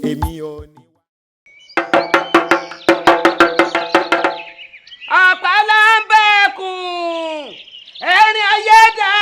Èmi ò ní. Ọ̀pálá ń bẹ̀kùn ẹ̀rín ayé dà.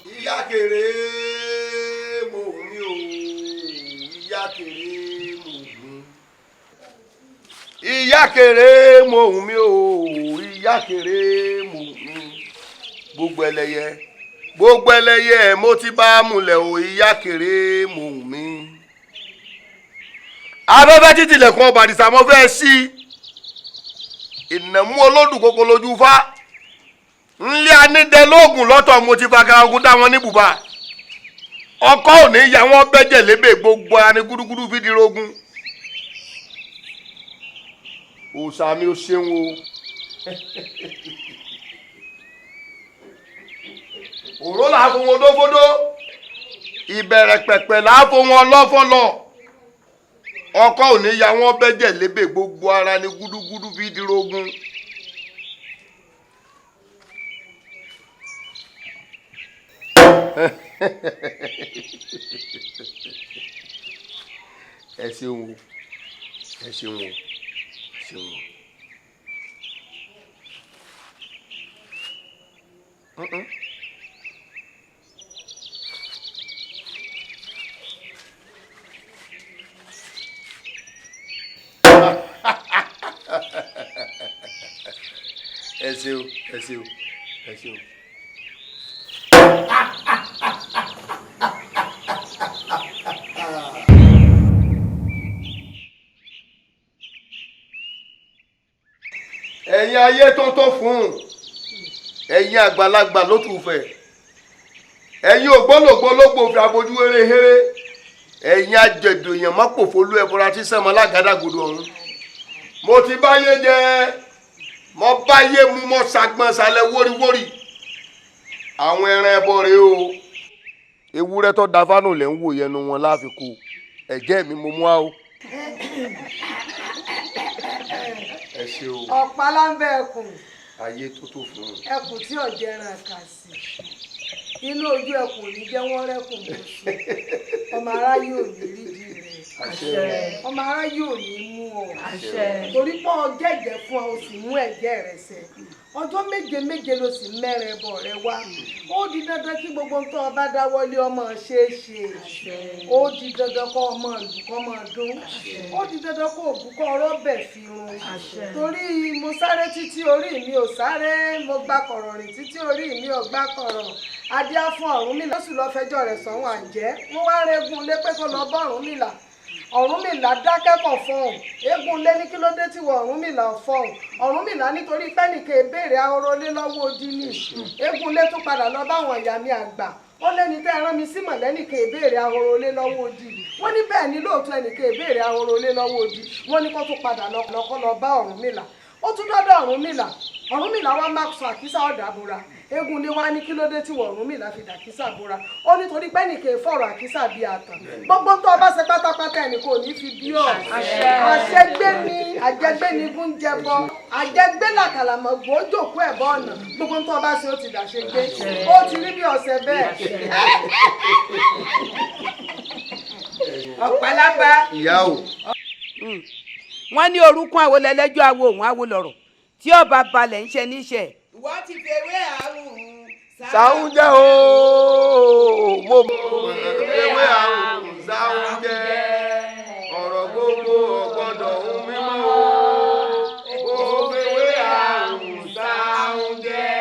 Ìyá kéré mo mi o, ìyá kéré mo mi. Ìyá kéré mo mi o, ìyá kéré mo mi. Gbogbo ẹlẹ́yẹ, gbogbo ẹlẹ́yẹ mo ti bá múlẹ̀ o, ìyá kéré mo mi. Afẹ́fẹ́ títí ilẹ̀kùn ọba àdìsá mo fẹ́ sí. Ìnàmú olódù kókó lójú fá. Nlé anídẹ lóògùn lọ́tọ̀ mo ti fa ogun dá wọn ní bùbá. Ọkọ ò ní ya wọn bẹ́jẹ̀ lébè, gbogbo ara ní gúdúgúdú fi di rogun. Òòṣà mi ò ṣeun o. Òró là á fún wọn dófódó, ìbẹ̀rẹ̀ pẹ̀pẹ̀ là á fún wọn lọ́fọ́lọ́. Ọkọ ò ní ya wọn bẹ́jẹ̀ lébè, gbogbo ara ní gúdúgúdú fi di rogun. Ẹ ṣeun o, ẹ ṣeun o, ẹ ṣeun o. Ẹ ṣeun, ẹ ṣeun, ẹ ṣeun. Ẹ̀yin ayé tó tó fún ẹ̀yin àgbàlagbà ló tún fẹ́, ẹ̀yin ògbólógbó ló gbòfin abojú hérehére, ẹ̀yin àjẹdò èèyàn mọ́pòfolú ẹ̀fọ́ra tí sẹ́mọ́ lágàdàgodo ọ̀run. Mo ti báyé jẹ, mo báyé mu, mo ṣàgbọ̀n ṣàlẹ̀ wóríwórí. Àwọn ẹran ẹbọ rèé o. Ewúrẹ́ tó da fánù lẹ̀ ń wò yẹnu wọn láfikún ẹ̀jẹ̀ mi mo mú wa o. Ẹ ṣe o. Ọ̀pálá ń bẹ ẹkùn. Ayé tó tó fún un. Ẹkùn tí ọ̀jẹ̀ ẹran kà sí. Inú ojú ẹkùn ò ní jẹ́ wọ́n rẹ́kùn mọ́ sí. Ọmọ aráyé ò ní rídìí rẹ̀. Àṣẹ. Ọmọ aráyé ò ní mú ọ. Àṣẹ. Torí pé ọ jẹ́jẹ́ fún ọ, o sì mú ẹ̀jẹ̀ rẹ̀ ṣẹ. Ọjọ́ méje méje ló sì mẹ́rin ẹbọ rẹ wá. Ó di dandan kí gbogbo nǹkan ọba dáwọ́lé ọmọ ṣe é ṣe. Ó di dandan kọ́ ọmọ ìlú kọ́ ọmọ dún. Ó di dandan kó ògùn kọ́ ọ̀rọ̀ bẹ̀ fi run. Torí mo sáré títí orí mi ò sáré, mo gba kọ̀rọ̀ rìn títí orí mi ò gbá kọ̀rọ̀. Adé á fún Ọ̀rúnmìlà, ó sì lọ fẹjọ́ rẹ̀ sọ̀hún àjẹ́. Wọ́n wá rẹ́gùn lé pé kó lọ bá Ọ̀rúnmìlà. Ọ̀rúnmìlà dákẹ́kọ̀ọ́ fọhùn. Eégún lé ní kí ló dé tí wọ Ọ̀rúnmìlà fọhùn. Ọ̀rúnmìlà nítorí pẹ́nìkè béèrè ahoro lé lọ́wọ́ odi ni. Eégún lé tún padà lọ báwọn ìyá mi àgbà. Ó lẹ́ni tẹ́ ẹ rán mi sí mọ̀lẹ́nìkè béèrè ahoro lé lọ́wọ́ odi. Wọ́n ní bẹ́ẹ̀ ni lóòótọ́ ẹnìkè béèrè ahoro lé lọ́wọ́ odi. Wọ́n ní kó tún padà lọ kó lọ bá Ọ̀rúnmìlà. Ó tún dọ́dọ̀ Ọ̀rúnmìlà. Ọ̀rúnmìlà wá má sọ àkísà ọ̀dà bora. Eégún lé wá ní kí ló dé tí wọ Ọ̀rúnmìlà fi dàkísà bora. Ó nítorí pé nìkè fọ̀rọ̀ àkísà bíi àtàn. Gbogbo tó o bá ṣe pátápátá ẹnì kò ní fi bí ọ̀. Àṣegbé ni àjẹgbé ni gún jẹbọ. Àjẹgbé làkàlàmọ̀ gbòójòkó ẹ̀bọ ọ̀nà. Gbogbo tó o bá ṣe ó ti dàṣegbé. Ó ti rí bí ọ̀sẹ̀ bẹ́ẹ̀. Ọ̀pálábá. Ìyá o. Wọ́n ní orúkún àwo lẹ́lẹ́jọ́ àwo òun àwo lọ̀rọ̀ tí ọba balẹ̀ ń ṣe níṣẹ́. Ìwọ ti fewé àrùn. Sáúnjẹ́ o, mo fewé àrùn sáúnjẹ́, ọ̀rọ̀ gbogbo ọ̀gbọ́dọ̀ ń mímọ́ o, mo fewé àrùn sáúnjẹ́.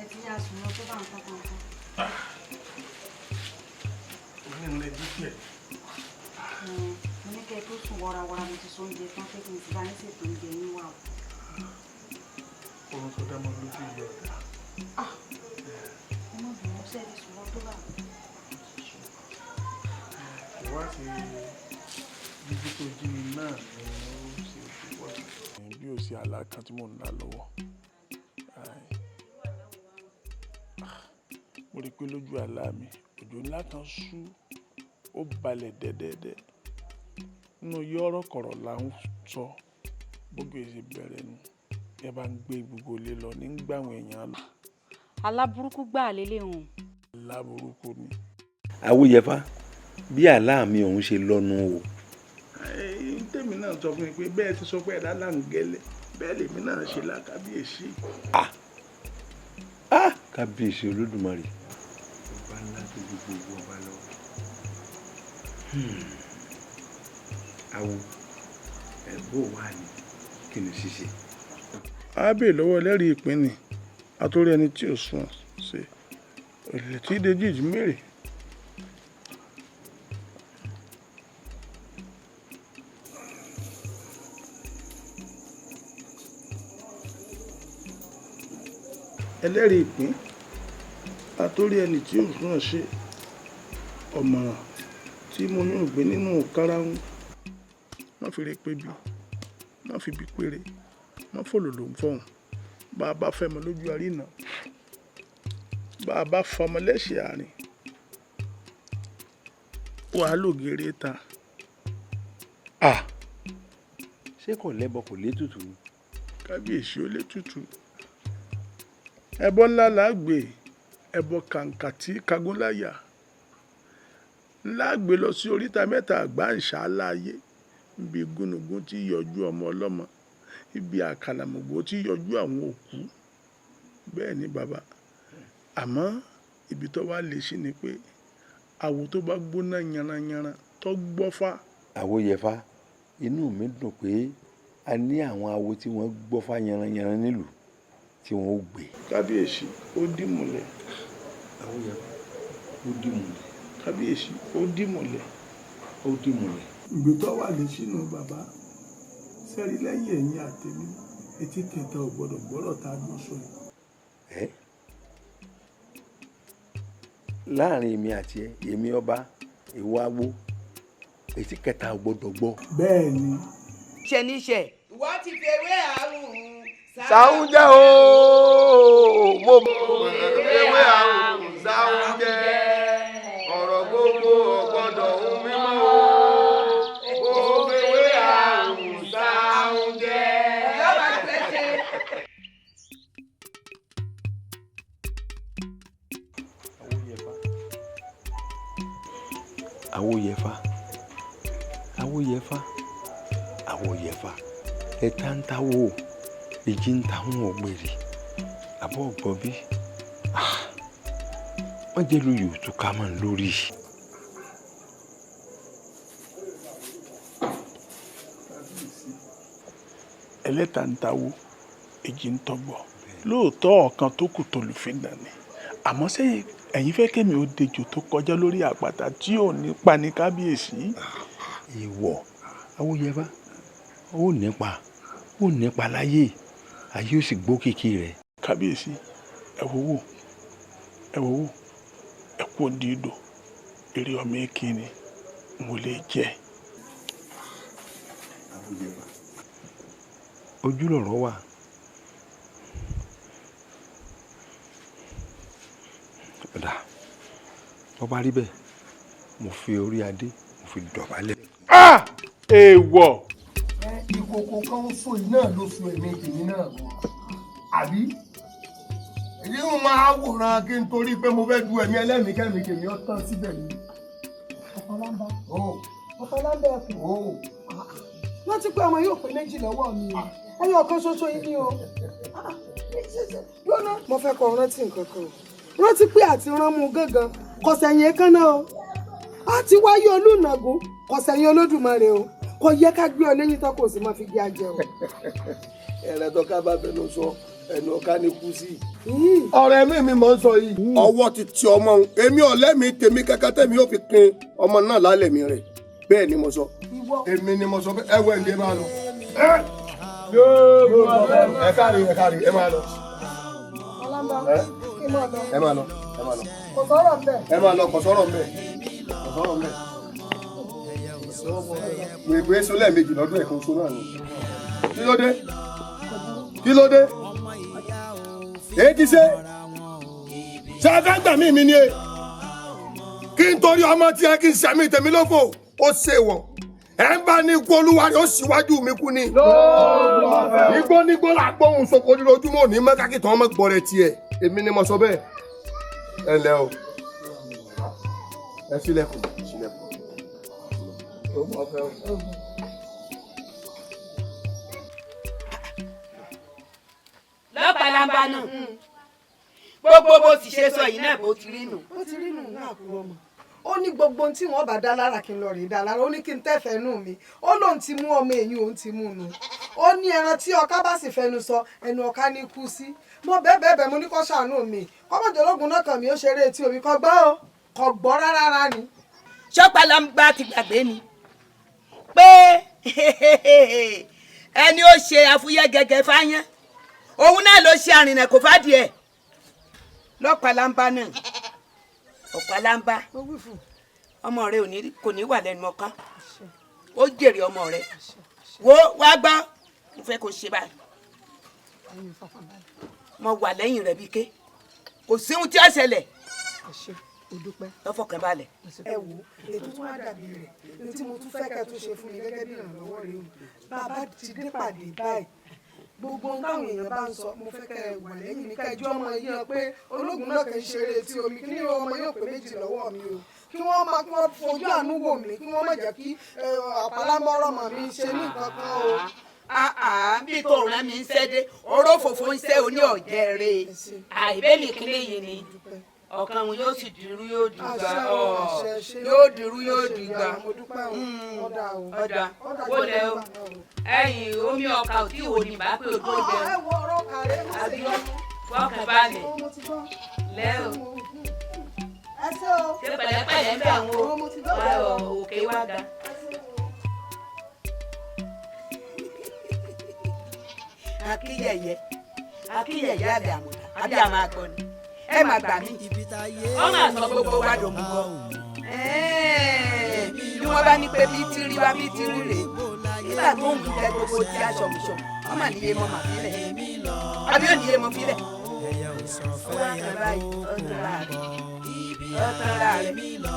Ẹ ti yá sùn lọ tó bá nǹkan kan kan. Òní ń lẹ jíjẹ. Mo ní kẹ́ ẹ tó sùn wọ́rawọ́ra, mo ti sọ oúnjẹ tán pé kí n ti bá yín ṣètò oúnjẹ yín wà o. Oorun tó dá mọ́ lójú yìí ọ̀dà. Ẹ má bínú, ṣé ẹ ti sùn lọ tó bá? Ìwádìí jíjí tó jí mi náà ni ó ṣe wá. Bí o ṣe àlá kan tí mò ń lá lọ́wọ́. Mo rí i pé lójú àlá mi, òjò ńlá kan ṣú, ó balẹ̀ dẹ́dẹ́dẹ́. Nínú yọ́rọ̀ kọ̀rọ̀ là ń sọ, bójú ẹ̀ ṣe bẹ̀rẹ̀ nu. Ẹ bá ń gbé gbogbo ilé lọ ní gbà àwọn èèyàn lọ. Àlá burúkú gbà lélẹ̀ hùn. Àlá burúkú ni. Awóyẹfà, bí àlá mi òun ṣe lọ́nu o. Tèmi náà sọ fún mi pé bẹ́ẹ̀ ti sọ pé ẹ̀dá là ń gẹ́lẹ́, bẹ́ẹ̀ lèmi náà ṣe lá kábíyèsí. Kábíyèsí Olódùmarè. Ọba ńlá tó ju gbogbo ọba lọ. Awo, ẹ bó wà ní kí ni ṣíṣe? A béèrè lọ́wọ́ ẹlẹ́rìí ìpín ni, àtòrí ẹni tí ò sùn ṣe, òlè tí dèjì ìjì mèrè. Ẹlẹ́rìí ìpín, àtòrí ẹni tí ò sùn ṣe, ọ̀mọ̀ràn tí mo yún ìgbín nínú karahun. Má fi re pé bí, má fi bí péré, má fòlòlò ń fọhùn. Bá a bá fẹ́ mọ lójú àríná, bá a bá fọmọ lẹ́sẹ̀ àárín, wàá lògèrè ta. Ṣé kò lẹ́bọ kò létùtù ni? Kábíyèsí, ó létùtù. Ẹbọ ńlá là á gbé, ẹbọ kàǹkà tí kagúnláyà ńlá gbé lọ sí oríta mẹ́ta àgbáǹṣá láàyè, ibi gúnugún tí yọjú ọmọ ọlọ́mọ, ibi àkàlàmọ̀gbò tí yọjú àwọn òkú. Bẹ́ẹ̀ ni bàbá, àmọ́ ibi tó wá lè sí ni pé àwo tó bá gbóná yanranyanran tó gbọ́fá. Awóyẹfà, inú mi dùn pé a ní àwọn awo tí wọ́n gbọ́fá yanranyanran nílùú tí wọ́n ó gbé. Kábíyèsí, ó dìmùlẹ̀. Awóyẹfà, ó dìmùlẹ̀. Kábíyèsí, ó dìmùlẹ̀. Ó dìmùlẹ̀. Ìgbé tó wà lè sínú bàbá, sẹ́rí lẹ́yìn ẹ̀yìn àtẹ̀mí, etí kẹta ò gbọ́dọ̀ gbọ́rọ̀ tá a gbọ́ sọ yìí. Ẹ láàrin èmi àti ẹ, èmi ọba, ìwọ awo, etí kẹta ò gbọ́dọ̀ gbọ́. Bẹ́ẹ̀ ni. Ṣe níṣẹ́. Ìwọ ti fi ewé àrùn. Sàúnjẹ́ ooo, mo ewé àrùn sàúnjẹ́, ọ̀rọ̀ gbogbo ọ̀gbọ́dọ̀ ń mímọ́ ooo, mo ewé àrùn sàúnjẹ́. Yọ̀bá fẹ́ ṣe. Awóyẹfà, Awóyẹfà, Awóyẹfà, ẹ̀ta ń tawó, èjì ń tàwọn ọ̀gbẹ̀rì, àbọ̀ ọ̀gbọ́n bí wọ́n jẹ́ lóye òtúká máa ń lórí. Ẹlẹ́ta ń tawó, èjì ń tọgbọ̀, lóòótọ́ ọ̀kan tó kù tolùfín dà ni. Àmọ́ ṣé ẹ̀yin fẹ́ kémi ó dejò tó kọjá lórí àpáta tí ò ní pa ní kábíyèsí? Ìwọ Awóyẹfà, ó nípa, ó nípa láyé, ayé ó sì gbókìkí rẹ. Kábíyèsí, ẹ wò wò, ẹ wò wò, ẹ kú òǹdí ìdò, eré ọmọ èké ni mo lè jẹ. Ojú lọ̀rọ̀ wà. Ọ̀dà, bó bá rí bẹ́ẹ̀, mo fi orí adé, mo fi dọ̀bálẹ̀. Èèwọ̀. Ìkòkò kan ń so iná ló so èmi tèmi náà bọ̀, àbí? Èyí ń máa wòran kí n torí pé mo fẹ́ du ẹ̀mí ẹlẹ́mìí kẹ́mi kèmí ó tán síbẹ̀ ni. Ọ̀pọ̀lọpọ̀ ọ̀pọ̀lọpọ̀ ẹ̀kọ́. Rántí pé ọmọ yóò pé méjì lọ́wọ́ mi o, ẹyọ ọ̀kan ṣoṣo yìí ni o. Lọ́nà mo fẹ́ kọ́ rántí nǹkan kan o. Rántí pé àti ránmú gángan kò sẹ̀yìn èékánná o. Àti wáyé olùnàgún kò sẹ̀yìn Olódùmarè o. Kò yẹ ká gbé ọ lẹ́yìn tán kò sì máa fi gé ajẹ o. Ẹ̀rẹ̀ tó ká bá fẹ́ ló sọ, Ẹnu ọ̀ka ni kú sí. Ọ̀rọ̀ ẹ̀mí mi mọ̀ ń sọ yìí. Ọwọ́ ti ti ọmọ òun, èmi ọ̀lẹ́mi tèmi kankan tẹ̀mí yóò fi pin ọmọ náà lálẹ́ mi rẹ̀. Bẹ́ẹ̀ ni mo sọ. Èmi ni mo sọ pé ẹwẹ́ ǹdẹ́ máa lọ. Ẹ káre ẹ káre ẹ máa lọ. Ẹ máa lọ ẹ máa lọ. Kò sọ̀rọ̀ mbẹ̀. Ẹ máa lọ kò sọ̀rọ̀ mbẹ̀. Kò sọ̀rọ̀ mbẹ̀. Gbègbè so lẹ́ẹ̀mejì lọ́dún ẹ̀kan oṣù náà ni. Kí ló dé? Kí ló dé? Èyí ti ṣe. Ṣé ẹ fẹ́ gbà mí mi ni e? Kí n torí ọmọ tí ẹ kí n ṣẹ̀mí tèmi lófo, ó ṣe wọ̀n. Ẹ ń bá ní ikú olúwa rẹ̀ ó síwájú mi kú ni. Igbó nígbó là gbóhùn soko lójúmọ́ òní mọ́ kákìtàn ọmọ gbọ́ rẹ̀ tiẹ̀. Èmi ni mo sọ bẹ́ẹ̀. Ẹ ǹlẹ́ o. Ẹ ṣílẹ̀kùn ṣílẹ̀kùn. Lọ́pàlàmbà náà gbogbo bó ti ṣe sọ yìí náà bó ti rí nù. Ó ti rí nù náà kúrò mọ́. Ó ní gbogbo ohun tí wọ́n bá dá lára kí n lọ rèé dá lára, ó ní kí n tẹ́fẹ̀ẹ́ nù mí, ó lóun ti mú ọmọ èyí òun ti mú nu, ó ní ẹran tí ọká bá sì fẹnu sọ ẹnu ọká ní kú sí. Mo bẹ́ẹ̀ bẹ́ẹ̀ bẹ́ẹ̀ mo ní kó ṣàánú mi, kọ́mọ̀jọ́lógún náà kàn mí ó ṣeré etí omi kò gbọ́ o, kò gbọ́ rárá rárá ni. Ṣọ́pàlàmbà ti gbàgbé ni pé ẹni ó ṣe àfúyẹ́ gẹ́gẹ́ fáyán òun náà ló ṣe àrìnà kò fàdìẹ lọ́pàlàmbà náà. Ọ̀pàlàmbà ọmọ rẹ kò ní wà lẹ́nu ọ̀ká, ó jèrè ọmọ rẹ. Wo wá gbọ́, mo fẹ́ kó ṣe báyìí, mo wà lẹ́yìn rẹ bí ké, kò sí ohun tí ó ṣẹlẹ̀. Lọ́fọ̀kàn balẹ̀. Ẹ wo ètò tó wá dàbí rẹ̀ ní tí mo tún fẹ́ kẹ́ tó ṣe fún mi gẹ́gẹ́ bí ìrànlọ́wọ́ rẹ o. Bàbá ti dé pàdé báyìí, gbogbo ohun táwọn èèyàn bá ń sọ mo fẹ́ kẹ́ ẹ wà lẹ́yìn mi, kẹ́ ẹ jọ́ ọmọ yìí hàn pé ológun náà kì í ṣeré etí omi, kí ní ọmọ yóò pé méjì lọ́wọ́ mi o, kí wọ́n máa kí wọ́n fojú àánú wò mí, kí wọ́n má jẹ́ kí àpálámọ́rọ̀ mọ̀ mi ṣe ní nǹkan kan o. Bí tó rán mi ń ṣẹ́ dé oró fòfò ń ṣẹ́ oní ọ̀jẹ̀ rẹ̀ àìbẹ́mi kílé yìí ni ọ̀kan wọn yóò sì dìrú yóò dìgbà yóò dìrú yóò dìgbà. Ọ̀dà wọlé o, ẹ̀yìn omi ọkà ò tí wò ní bá pé ojú ọjẹ àbí fọkàn balẹ̀ lẹ́ o, ṣé pẹ̀lẹ́pẹ̀lẹ́ ń bẹ̀ wọ́n o, òkè wá ga. Akíyẹ̀yẹ́ akíyẹ̀yẹ́ àlẹ́ àmọ̀dá àbí àmọ́ àgbọ̀ ni ẹ má gbà mí, ọmọ àsọ gbogbo wa dòmú kọ. Bí wọ́n bá ní pé bí ti rí wá bí ti rí rèé, nígbà tó ń jẹ gbogbo tí a ṣọ̀mùṣọ̀mù ọmọ níye mọ màfílẹ̀ àbí ò níye mọ fílẹ̀. Ó wá kan báyìí, ọ̀tàn ra rẹ̀ lílọ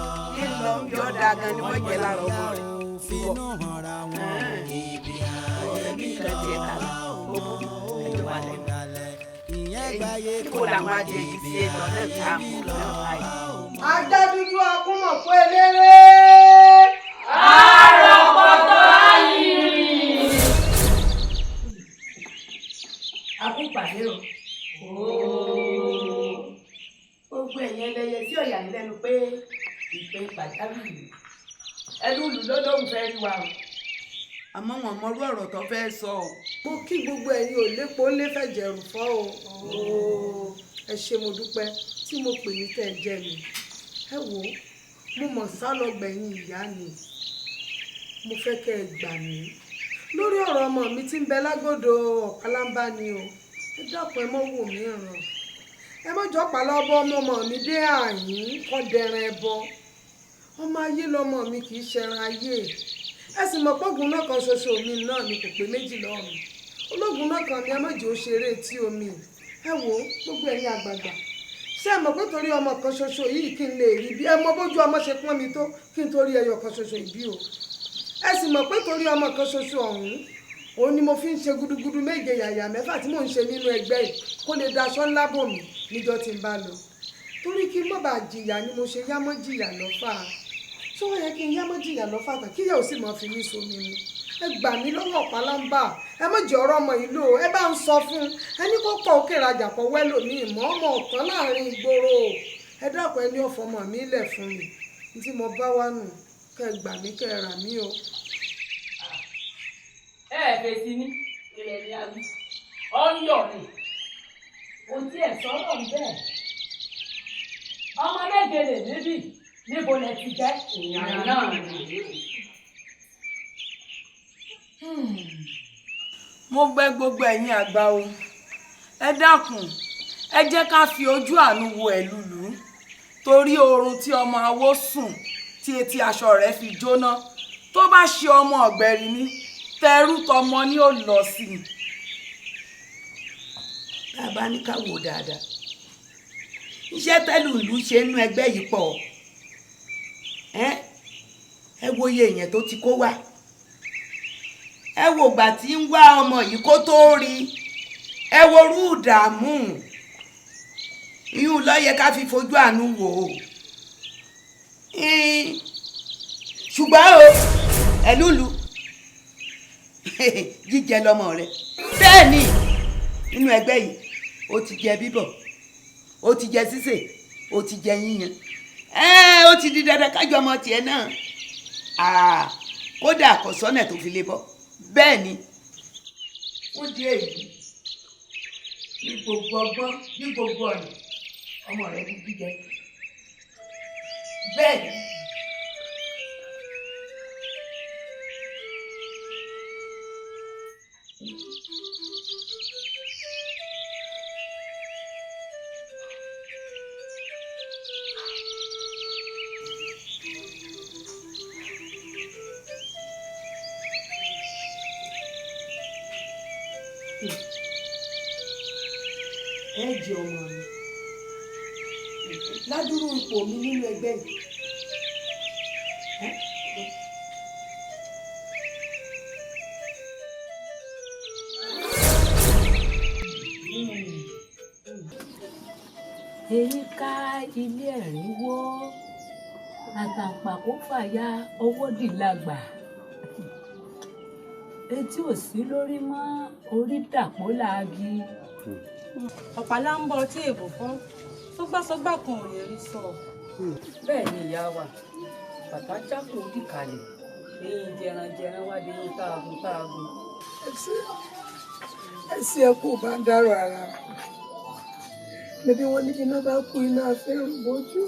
ń bí ọ̀dà gan ni wọ́n jẹ lára ọmọ rẹ̀. Wọ̀ ọ̀rẹ́ mi kan tiẹ̀ ta ó burú ẹ̀jọ̀ wà lẹ́nu. Níbo làwọn adìẹ yìí ti ẹ̀ lọ náà ká mọ̀ náà báyìí. Ajá dúdú akúmọ̀ fún eléré. Àròpọ̀tọ́ ayìnrìn. Akúpàdé o. Gbogbo ẹ̀yin ẹlẹ́yẹ tí ọ̀yà ń lẹ́nu pé ìpè pàjáwìrì. Ẹlúùlù ló lóun fẹ́ rí wa o. Àmọ́ wọn mọrú ọ̀rọ̀ tó fẹ́ sọ o. Mo kí gbogbo ẹ̀yin ò lépo ńlé fẹ̀jẹ̀rù fọ́ o. Ẹ ṣé mo dúpẹ́ tí mo pè yín tẹ́ ẹ jẹ́ mi. Ẹ wò ó, mo mọ̀ sá lọ gbẹ̀yìn ìyá ni. Mo fẹ́ kẹ́ ẹ gbà mí. Lórí ọ̀rọ̀ ọmọ mi tí ń bẹ lágbọ́dọ̀ Ọ̀pálámbá ni o. Ẹ dákun ẹ mọ́ wò mí ràn. Ẹ mọ́ jọ pàlọ́bọ ọmọ mi dé àyín kọ́ dẹran ẹbọ. Ọmọ ayé lọmọ mi kì í ṣẹran ayé. Ẹ sì mọ̀ pọ́gùn náà kan ṣoṣo mi náà ni kò pé méjì lọ́wọ́ mi. Ológun náà kan ni ẹ má jẹ́ ó ṣeré etí omi. Ẹ wò ó, gbogbo ẹ̀yin àgbààgbà. Ṣé ẹ mọ̀ pé torí ọmọ kan ṣoṣo yìí kí n lè rí bí ẹ mọ bójú ọmọ ṣe pọ́n mi tó kí n torí ẹyọ kan ṣoṣo ìbí o. Ẹ sì mọ̀ pé torí ọmọ kan ṣoṣo ọ̀hún òun ni mo fi ń ṣe gudugudu méje yàyà mẹ́fà tí mò ń ṣe nínú ẹgbẹ́ yìí kó lè daṣọ ńlá bò mí níjọ́ tí n bá lọ. Torí kí n má bàa jìyà ni mo ṣe yámọ́ jìyà lọ́fà. Ṣé wọ́n yẹ kí n yámọ́ jìyà lọ́fà tán kíyà ò sì máa fi mí somi mu? Ẹ gbà mí lọ́wọ́ Ọ̀pálámbà, ẹ má jẹ́ ọ̀rọ̀ ọmọ ìlú o, ẹ bá ń sọ fún un, ẹ ní kó kọ̀ òkè rajà kọ̀ wẹ́lò ní ìmọ̀ ọmọ ọ̀tán láàrin ìgboro. Ẹ dákun ẹ ní ọ̀fọ̀ ọmọ mi lẹ̀ fún mi, ní tí mo bá wá nù, kẹ́ ẹ gbà mí kẹ́ ẹ rà mí o. Ẹ ẹ fèsì ní ilẹ̀ ní awí, ọ ń yọ̀ ni, Kò tiẹ̀ sọ̀rọ̀ ń bẹ́ẹ̀. Ọmọ méje lè níbí, níbo lẹ ti jẹ́? Ìyá náà ni. Mo bẹ̀ gbogbo ẹ̀yin àgbà o, ẹ dákun, ẹ jẹ́ ká fi ojú àánú wo Ẹ̀lùlù, torí oorun tí ọmọ awó sùn tí etí aṣọ rẹ̀ fi jóná, tó bá ṣe ọmọ ọ̀gbẹ̀rì ni, tẹrú tọmọ ni ó lọ sí i. Tá a bá ní ká wò dáadáa, iṣẹ́ tẹ́lùlù ṣe nínú ẹgbẹ́ yìí pọ̀. Ẹ wo iye èèyàn tó ti kó wá, ẹ wo ìgbà tí ń wá ọmọ yìí kó tó rí, ẹ wo orú ìdààmú ìyún ló yẹ ká fi fojú àánú wò ó. Ṣùgbọ́n o, Ẹ̀lùlù, jíjẹ lọmọ rẹ. Bẹ́ẹ̀ ni, nínú ẹgbẹ́ yìí, ó ti jẹ bíbọ̀, ó ti jẹ sísè, ó ti jẹ yíyan, ó ti di dandan kájọ ọmọ tiẹ̀ náà. Kódà kò sọ́nà tó fi lè bọ́. Bẹ́ẹ̀ ni, ó di èyí ní gbogbo ọgbọ́n, ní gbogbo ọ̀nà, ọmọ rẹ ní jíjẹ. Bẹ́ẹ̀ ni. Ẹ jẹ ọmọ mi ládùúrú ipò mi nínú ẹgbẹ́ yìí. Èyí ká ilé ẹ̀rín wó, àtàǹpàkò fàya, owó dìlagbà, etí ò sí lórí mọ́, orí dàpọ̀ láàgì. Ọ̀pàlà ń bọ̀ tí èèbò fún sọgbàsọgbà kan ò lè rí sọ. Bẹ́ẹ̀ ni ìyá wa, bàtà jákò dìkàlẹ̀, eyín jẹranjẹran wá dé eyín táagun táagun. Ẹ ṣe, ẹ kú bá ń dárò ara níbi wọn ní iná bá kú, iná afẹ́rù bójú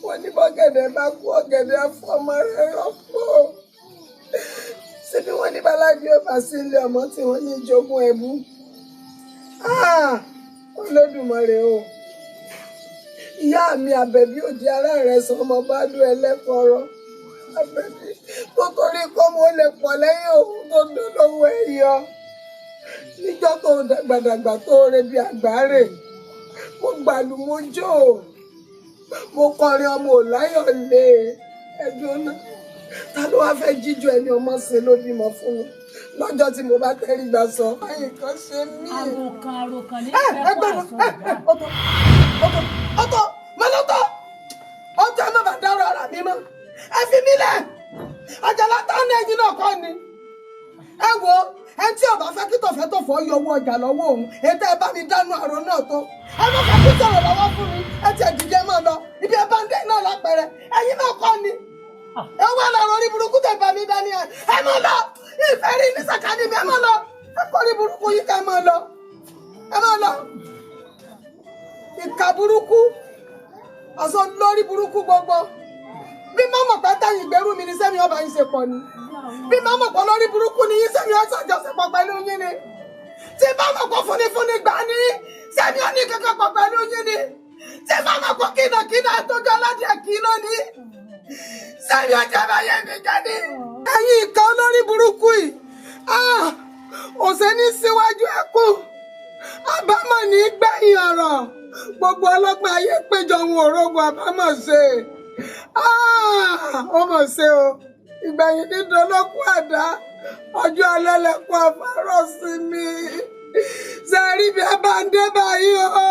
wọn ní bọ́gẹ̀dẹ̀ bá kú, ọ̀gẹ̀dẹ̀ afọmọ rẹ̀ rọ́pò. Síbi wọn ní bálágbé ọba sí ilé ọmọ tí wọn ní jogún ẹbú. Olódùmarè o, ìyá mi Àbẹ̀bí òdi ara rẹ̀ sọ ọmọ bá dún ẹlẹ́kọ̀ọ́rọ́ Àbẹ̀bí tó torí kọ́ mo lè pọ̀ lẹ́yìn òun tó dún lówó ẹ̀yọ níjọ́ tó dàgbàdàgbà tó re bí àgbáre. Mo gbàlù, mo jó, mo kọrin ọmọ òláyọ̀ lé ẹdùn náà. Ta ló wá fẹ́ jíjọ ẹni ọmọ ṣe ló bímọ fún mi lọ́jọ́ tí mo bá tẹ́rí gbà sọ. Báyìí kan ṣe mí. Àròkàn àròkàn ní ẹ ìfẹ́ gbọ́dọ̀ àsùn ẹ ọ̀tọ̀ ọ̀tọ̀ ọ̀tọ̀ mọ́lọ́tọ̀ ọ̀tọ̀, ẹ má bàa dárò ara mi mọ́, ẹ fi mí lẹ̀. Àjàlá tá ní ẹyin náà kọ́ ni. Ẹ wo ẹ, tí ọba fẹ́ kí tọ̀fẹ́ tọ̀fọ́ yọ owó ọjà lọ́wọ́ òun, ètò ẹ bá mi dánú àrò náà tó. Ẹ má fẹ́ kí sọ̀rọ̀ lọ́wọ́ fún mi. Ẹ tiẹ̀ dìde máa lọ ibi ẹ bá ń dé náà lápẹẹrẹ ẹyin náà kọ́ ni. Ẹ wá lọ́rọ̀ orí burúkú tẹ̀ bá mi dání. Ẹ ẹ máa lọ, ìfẹ́ rí ní sàkání mi. Ẹ máa lọ, ẹ kọ́ orí burúkú yìí ká ẹ máa lọ, ẹ máa lọ. Ìkà burúkú, ọ̀sán lórí burúkú gbogbo. Bí mọ́mọ̀ pẹ́ tẹ̀yìn ìgbérú mi ni sẹ́mi ọba yín ṣe pọ̀ ni. Bí mọ́mọ̀ pọ̀ lórí burúkú ni yín, sẹ́mi ọ̀sán àjọṣepọ̀ pẹ̀lú yín ni. Tí mọ́mọ̀ pọ̀ fúnifúnni gbà ní, sẹ́mi ò ní kankan pọ̀ pẹ̀lú yín ni. Tí mọ́mọ̀ pọ̀ kínàkínà àtọ́jú aládìẹ kínà ni, sẹ́mi ọjà bá yẹ mi jẹ́ ni. Ẹ̀yin ìkà olórí burúkú yìí, òṣè ní síwájú ẹkún, àbámọ̀ ní gbẹ̀yìn ọ̀rọ̀. Gbogbo ọlọ́pàá ayé péjọ ohun òrógùn àbámọ̀ ṣe. Ó mọ̀ ṣe o, ìgbẹ̀yìn dídán olókùn àdá, ọjọ́ alẹ́ lẹ́kùn àfárọ̀ sí mi. Ṣe rí bí a bá ń dé báyìí o.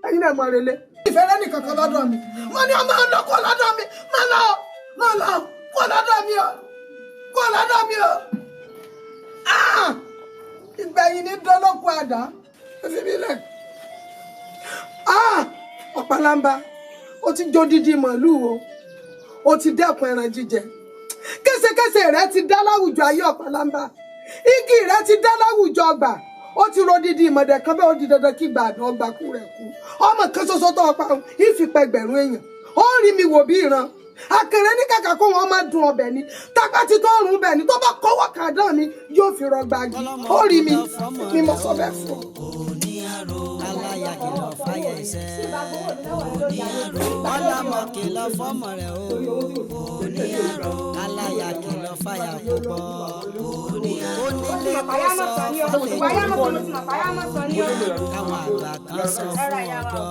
Ẹ̀yin náà mọ̀ relé. Ìfẹ́ rẹ́ nìkan kan lọ́dọ̀ mi. Wọ́n ní ọmọ ọlọ́ kó lọ́dọ̀ mi. Má lọ, má lọ, kó lọ́dọ̀ mi o, kó lọ́dọ̀ mi o. Ìgbẹ̀yìn dídán olókùn àdá. Ẹ fi mí lẹ̀. Ọ̀pálámbá, ó ti jó dídí màlúù o, ó ti dẹ́kun ẹran jíjẹ. Késekése rẹ ti dá láwùjọ ayé. Ọ̀pálámbá, igi rẹ ti dá láwùjọ ọgbà. Ó ti ro dídí ìmọ̀dẹ̀ kan bẹ́ẹ̀, ó di dandan kí gbàdán ọgbà kú rẹ̀ kú. Ọmọ kan ṣoṣo tó ọpa ìfipẹgbẹ̀rún èèyàn ó rí mi wò bí ìran akẹrẹ ní kàkà kó wọn máa dùn ọbẹ̀ ni tápá ti tó rùn bẹ́ẹ̀ ni tó bá kọ́wọ́ kàdán mi yóò fi rọgbà yìí ó rí mi mi mọ̀ sọ bẹ́ẹ̀ fún ọ. Aláya kìlọ̀ fáyà ẹsẹ̀ ọlọ́mọ kìlọ̀ fọ́mọ rẹ̀ o, aláya kìlọ̀ fáyà púpọ̀, onílé kó sọ fálejò, káwọn àgbà kan sọ fún ọ̀dọ́,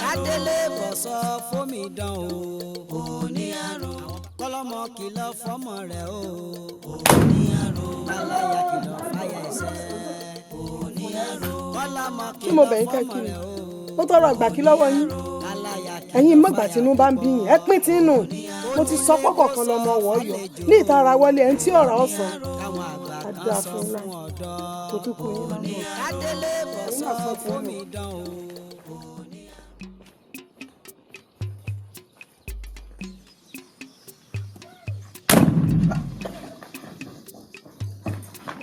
kádélé bọ̀ sọ fómi dán o, kọ́lọ́mọ kìlọ̀ fọ́mọ rẹ̀ o, aláya kìlọ̀ fáyà ẹsẹ̀. Kí mo bẹ̀yìn kẹ́kiri, mo tọrọ àgbà kí lọ́wọ́ yín. Ẹ̀yin mọ̀gbà tínú bá ń bí yín, ẹ pín tí nù. Mo ti sọ pọ́kọ̀ kan lọ́mọ ọ̀wọ́ yọ ní ìtara wọlé ẹni tí ọ̀rọ̀ ọ̀sán àdúrà fún ńlá kò tún kú yín lọ́nà. Ẹ̀yin náà sọ fún mi.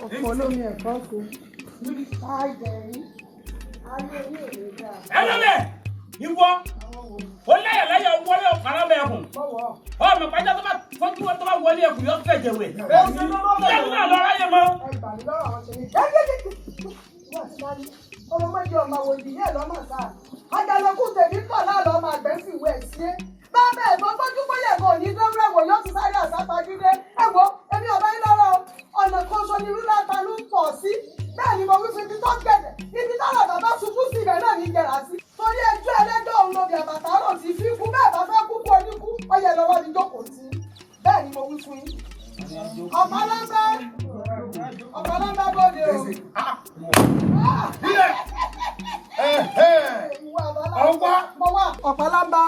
Ọ̀pọ̀ olómi ẹ̀kọ́ kù. Ẹlẹ́mẹ̀ ìwọ ó láyà láyà wọlé ọ̀kàrà mẹ́kùn ọmọ pàjá tó bá fọ́jú wọn tó bá wọlé ẹkùn yọ fẹ̀jẹ̀ wẹ̀ lẹ́nu náà lọ́ra yẹ mọ́. Ọmọdé ọmọ àwòdì yẹn lọ́mọ sáà àjàlọ́kù tèmi pọ̀ láàlọ́ ọmọ àgbẹ̀ sì wẹ̀ sí é bàbá ẹ̀gbọ́n gbójú bóyá ẹ̀gbọ́n òní dánwó ẹ̀wọ̀ yóò ti sáré àsápajúdé. Ẹ̀wọ̀ èmi ọ̀bá yín lọ́rọ̀ ọ̀nà kan ṣo ni rúlá ta ló ń pọ̀ sí. Bẹ́ẹ̀ ni mo wí fún ibi tó gẹ̀dẹ̀, ibi táwọn bàbá ṣubú sí ibẹ̀ náà ní jẹrà sí. Torí ẹjọ́ ẹlẹ́jọ́ òun lóbi àbàtà rò sí fífú bẹ́ẹ̀ bá fẹ́ kúkú oníkú ọyẹ lọ́wọ́ ni jókòó sí. Bẹ́ẹ̀ ni mo wí fún yín. Ọ̀pálábẹ́ ọ̀pálábẹ́ bóde o. Ọwá. Ọ̀pálábá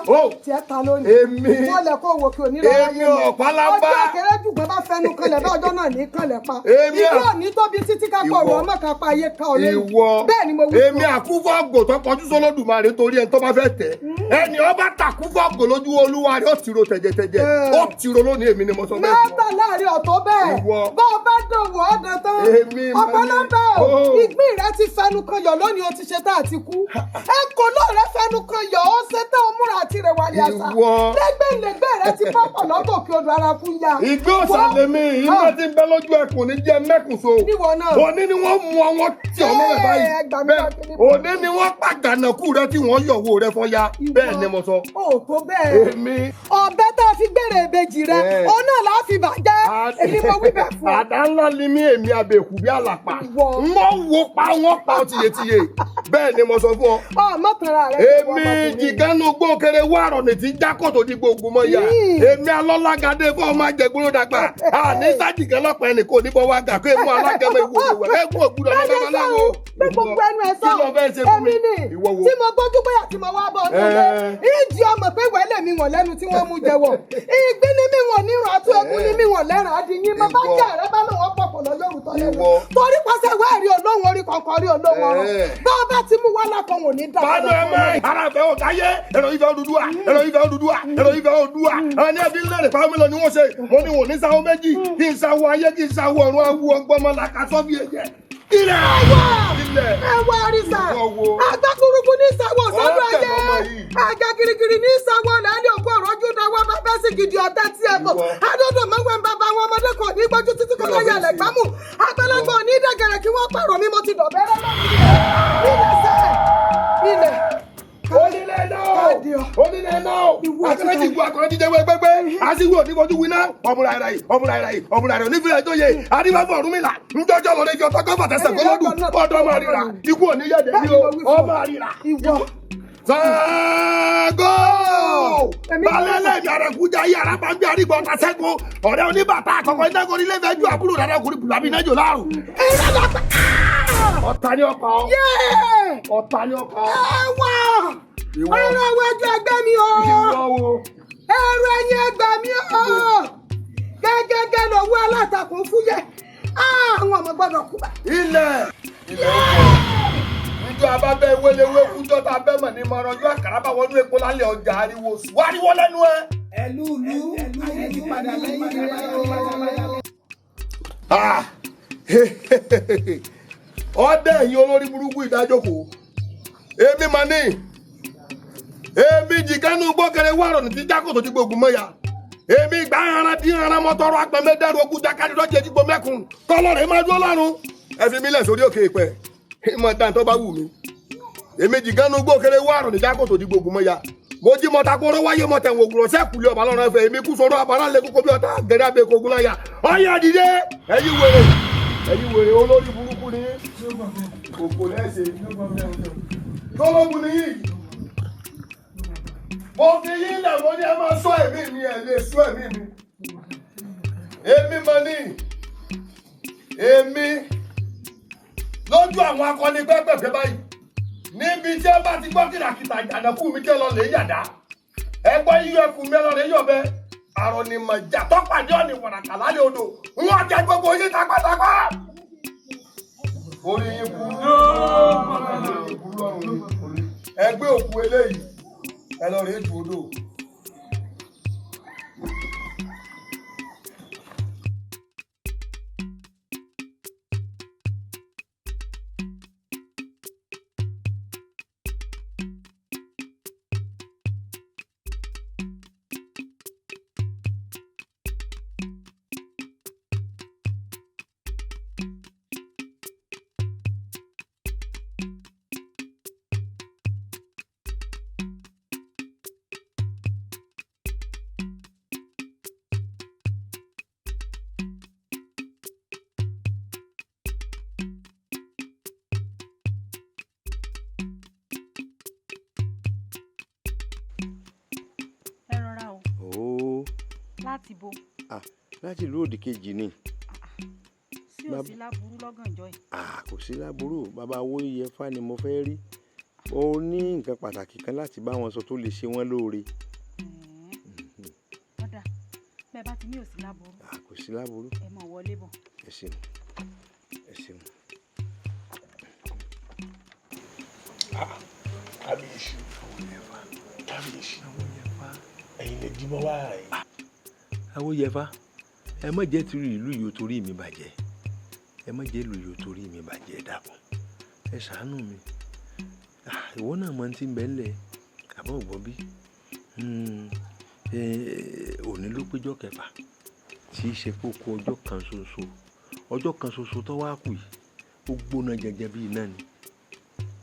tiẹ̀ ta lónìí. Èmi. Wọ́n lẹ̀ kó wò kí òní lọ́wọ́ Èmi ọ̀pálábá. Ọjọ́ kéré jùgbọ́n bá fẹnu kanlẹ̀ bá ọjọ́ náà ní kanlẹ̀ pa. Èmi Ìlú òní tóbi títí ká pọ̀ ọ̀rọ̀ ọmọ kan pa ayé ká ọ̀lẹ́. Ìwọ. Bẹ́ẹ̀ ni mo wí fún Èmi àkúfọ̀gò tó kọjú sólódùmarè torí ẹni tó bá fẹ́ tẹ̀. Ẹni ọba tàkúfọ̀gò lójú olúwa rẹ̀ ó ti ro tẹ̀jẹ̀tẹ̀jẹ̀. Ó ti ro lónìí, èmi ni mo sọ bẹ́ẹ̀ fún ọ. Mẹ́ta láàrin ọ̀tọ̀ bẹ́ẹ̀. Ìwọ. Bá ọ bá dòwò ọ̀dọ̀ tán. Èmi mà ní. Ọ̀pọ̀lọpọ̀ o. Ó. Ìgbín rẹ ti fẹnu kan yọ̀ lónìí, o ti ṣe tá àti kú. Ẹ̀kọ́ náà rẹ fẹnu kan yọ̀, ó ṣe tá o múra àti rẹ̀ wálé àṣà. Ìwọ. Lẹ́gbẹ̀lẹ́gbẹ̀ rẹ ti pọ̀pọ̀ lọ́gòkè odò ara kú ya. Ìgbé òsà lèmi, iná ti ń bẹ lójú ẹkùn ní jẹ́ mẹ́kùn so. Níwọ náà. Òní ni wọ́n mú ọwọ́ tí ọmọ rẹ̀ báyìí. Ẹ gbà mí Bẹ́ẹ̀ bá kiri. òní ni wọ́n pàgànàkú rẹ tí wọ́n yọ̀wó rẹ fọ́ya. Bẹ́ẹ̀ ni mo sọ. O tó bẹ́ẹ̀. Èmi. Ọ̀bẹ tá a fi gbére ìbejì rẹ, Ẹ. òun náà là á fi bàjẹ́. Èmi mo wí bẹ́ẹ̀ fún ọ. Àdá ńlá ni mí, èmi abẹ́kù bí àlàpà. Wọ́n wo pa wọ́n pa ọ tiyetiye. Bẹ́ẹ̀ ni mo sọ fún ọ. Ọ mọ̀tara rẹ. Èmi jìgánú gbókèrè wàrọ̀ ní ti jákòtò di gbogbo mọ́ ya. Èmi alọ́lágadé fún ọmọ ajẹgbóró dàgbà. Àní sájìgán lọ́pọ̀ ẹnì kò ní bọ́ wá gà kó èmu alágẹmọ ìwò ìwò ẹ̀kún ògbúdọ̀ ní babaláwo. Pé gbogbo ẹnu ẹ sọ. Kí ló fẹ́ ṣe fún mi? Èmi ni Ìwọ wo? tí mo gbójú bóyá tí mo wá bọ̀ ọ́nú ilé. Ìjì ọmọ pé wẹ́lẹ̀ mi wọ̀n lẹ́nu tí wọ́n mú jẹ́wọ̀. Ìgbín ni mi wọ̀n nírun àti egun ni mi wọ̀n lẹ́ràn adìyín. Mo bá Ìwọ. jẹ́ àrẹ bá lòun ọ̀pọ̀ pọ̀ lọ yóò tọ́ lẹ́nu. Ìwọ. Torí pàṣẹ wẹ́ẹ̀rí olóhùn orí kọ̀ọ̀kan rí olóhùn ọ̀rọ̀. Bá a bá ti mú wá lákan wò ní dáa. Bánú ẹ mẹ́. Ara fẹ́ o káyé. Ẹ̀rọ ìfẹ́ Odùduwà. Ẹ̀rọ ìfẹ́ Odùduwà. Ẹ̀rọ ìfẹ́ Odùduwà. Àwọn ẹbí ń lérè pàmò lọ ni wọ́n ṣe. Mo ní wò ní sáwọ́ méjì. Kí n sáwọ́ ayé kí n sáwọ́ ọ̀run awu ọgbọ́n mọ́ làkàtọ́ bí ẹ̀jẹ̀. Ilẹ̀! Ilẹ̀! Ẹwà àrísà Ìwọ wo? agbákúrúkú ní sáwọ sọdọ Ọ̀tẹ̀ ayé lọmọ yìí. àga girigiri ní sáwọ lẹ́ni òkú ọ̀rọ̀jú dáwọ́ bá bẹ́ sí gidi ọ̀tẹ́ tí ẹ bọ̀ adódò mọ́wé ń bàbá àwọn ọmọdé kan ní gbójú títí kan láyé alẹ̀ gbámú àgbàlagbà ní dẹ̀gẹ̀rẹ̀ kí wọ́n pààrọ̀ mi mo ti dọ̀bẹ́rẹ́ lọ́wọ́ ilẹ̀ ilẹ̀. Onílé náà! Onílé náà! Akọ̀rẹ́ ti gu akọ̀rẹ́ ti jẹ́ wẹ́gbẹ́gbẹ́. Aṣíwò onífojú winá. Ọmúra ẹ̀rọ yìí, ọmúra ẹ̀rọ yìí, ọmúra ẹ̀rọ onífìlẹ̀ tó yẹ. Adébáfọ̀ Ọ̀rúnmìlà. Njọ́jọ́ lọ́dẹ fi ọtọ́ kọ́fà tẹsẹ̀ kọ́lọ́dù. Ọ̀dọ́ máa ríra. Ikú òní yẹ̀dẹ̀ ní o. Ọmọ àríra. Ṣàngó! Balẹ̀ lẹ́mi àrẹ̀kújà yí ara máa ń gbé àrígbọ̀n ọ̀tá sẹ́gun. Ọ̀rẹ́ oníbàtà àkọ́kọ́ ináko onílé fẹ́ ju àbúrò rẹ̀ ọkùnrin bùlábí náà jò láàrú. Ọ̀tá ni ọkọ̀. Ọ̀tá ni ọkọ̀. Ẹwà! Ìwọ. Ọ̀rọ̀ iwájú ẹgbẹ́ mi o! Ìwọ wo? Ẹ̀rọ ẹ̀yìn ẹgbẹ́ mi o! Gẹ́gẹ́gẹ́ lọ́wọ́ alátakùn fúyẹ́. Àwọn ọmọ gbọ́dọ̀ kú bá. Ilẹ̀! Ilẹ̀ ọkọ̀. Njọ́ abábẹ́ wéléwé kújọ́ tá a bẹ́ mọ̀ ní mọ̀rọ̀ ọjọ́ àkàrà bá wọnú epo lálẹ́ ọjà ariwo sùn. Wáriwọ́ lẹ́nu ẹ. Ẹlúùlú ayé ti padà lẹ́yìn rẹ̀ o. Ah! Ọdẹ ẹ̀yin olórí burúkú ìdájókòó. Èmi mà ní. Èmi jìgánú gbọ́kẹrẹ wàrọ̀ ní ti jákòtò tí gbogbo mọ́ya. Èmi gbà ara dín ara mọ́tọ́rọ́ apẹ̀mẹ́dẹ́rù ogun jákàdé lọ́jọ́ ìdìbò mẹ́kun. Kọ́lọ́rẹ̀ máa dúró lọ́rùn. Ẹ fi mí lẹ̀ sórí òkè ìpẹ́. Ìmọ̀ dáńtọ́ bá wù mí. Èmi jìgánú gbọ́kẹrẹ wàrọ̀ ní jákòtò tí gbogbo mọ́ya. Mo jí mọ́ta kóró wáyé mọ́tẹ̀ wò gùrọ̀ sẹ́kùlé ọba lọ́rùn ẹ̀fẹ̀. Èmi kú sọ̀rọ̀ abala lé kókó bí ọ̀tá gẹ̀rẹ́ abẹ́ kogun láyà. Ọ̀yà dìde! Ẹ̀yin wèrè! Ẹ̀yin wèrè olórí burúkú ni yín. Òkò lẹ́sẹ̀. Tọ́lọ́gùn ni yín. Mo fi yín lẹ̀ mo ní ẹ máa sọ ẹ̀mí mi ẹ̀ lè sọ ẹ̀mí mi. Èmi mọ ní. Èmi lójú àwọn akọni pẹ́pẹ́pẹ́ báyìí. Níbi tí ẹ bá ti gbọ́ kìràkìtà àjànàkú mi jẹ́ lọ lè yàdá. Ẹ gbọ́ yíyọ ẹkùn mi lọ lè yọ̀bẹ. Àrọ̀nìmọ̀jà tọ́pàdé ọ̀nì wàràkà lálẹ́ odò. Wọ́n jẹ gbogbo yín tapátapá. Orí yín kú. Orí yín kú lọ́rùn ni. Ẹ gbé òkú eléyìí. Ẹ lọ rèé ju odò. Ẹ rọra o. Ooo. Láti bo? Ah, láti ìlú òdì kejì ni. Sí ò sí láburú lọ́gànjọ́ yìí? Ah, kò sí láburú. Bàbá Awóyẹfá ni mo fẹ́ rí. Ó ní nǹkan pàtàkì kan láti bá wọn sọ tó lè ṣe wọ́n lóore. Ọ̀dà, bẹ́ẹ̀ bá ti ní ò sí láburú. Ah, kò sí láburú. Ẹ mọ̀ wọlé bọ̀. Ẹ ṣeun, ẹ ṣeun. Kábíyèsí, kábíyèsí, ẹ̀yin lè jí mọ́ wá rẹ̀. Awóyẹfá, ẹ má jẹ́ tìrú ìlú yìí ó torí mi bàjẹ́. Ẹ má jẹ́ ìlú yìí ó torí mi bàjẹ́, dákun. Ẹ ṣàánú mi. Ìwọ náà mọ tí ń bẹ ńlẹ̀, àbọ̀ ògbọ́ bí. Òní ló péjọ kẹfà tí í ṣe kókó ọjọ́ kan ṣoṣo. Ọjọ́ kan ṣoṣo tó wá kù yìí, ó gbóná jẹjẹ bí iná ni.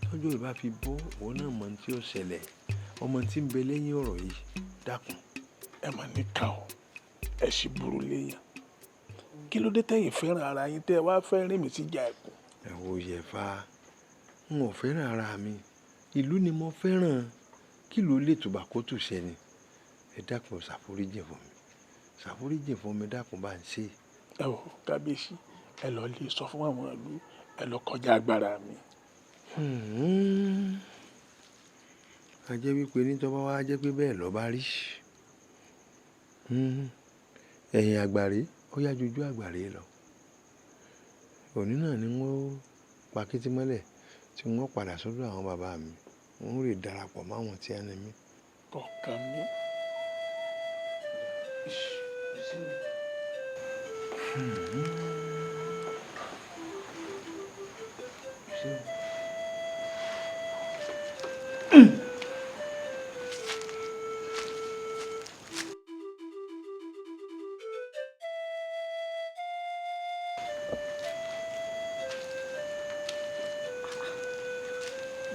Tọ́jọ́ ìbá fi bọ́, ìwọ náà mọ tí ó ṣẹlẹ̀. Ọmọ tí ń bẹ lẹ́yìn ọ̀rọ̀ yìí, dákun. Ẹ mà ní ká o, ẹ sì burú léèyàn. Kí ló dé tẹ̀yin fẹ́ràn ara yín tẹ́ ẹ wá fẹ́ rìn mí síjà ẹ̀kún? Ẹ wo Yẹ̀fà, n ò fẹ́ràn ara mi. Ìlú ni mo fẹ́ràn. Kí ló lè tùbà kó tù ṣẹ ni? Ẹ dákun, ṣàforíjìn fún mi. Ṣàforíjìn fún mi, dákun bá ń ṣe. Ẹ wò kábíyèsí, ẹ lọ lè sọ fún àwọn ìlú, ẹ lọ kọjá agbára mi. A jẹ́ wípé ní tọ́ bá wá jẹ́ pé bẹ́ẹ̀ lọ bá rí. Ẹ̀yìn àgbàre, ó yá jojú àgbàre lọ. Òní náà ni wọ́n pa kétí mọ́lẹ̀ tí wọ́n padà sọ́dọ̀ àwọn bàbá mi. Wọ́n rè darapọ̀ mọ́ àwọn tí a ní mí. Kọ̀ọ̀kan mi.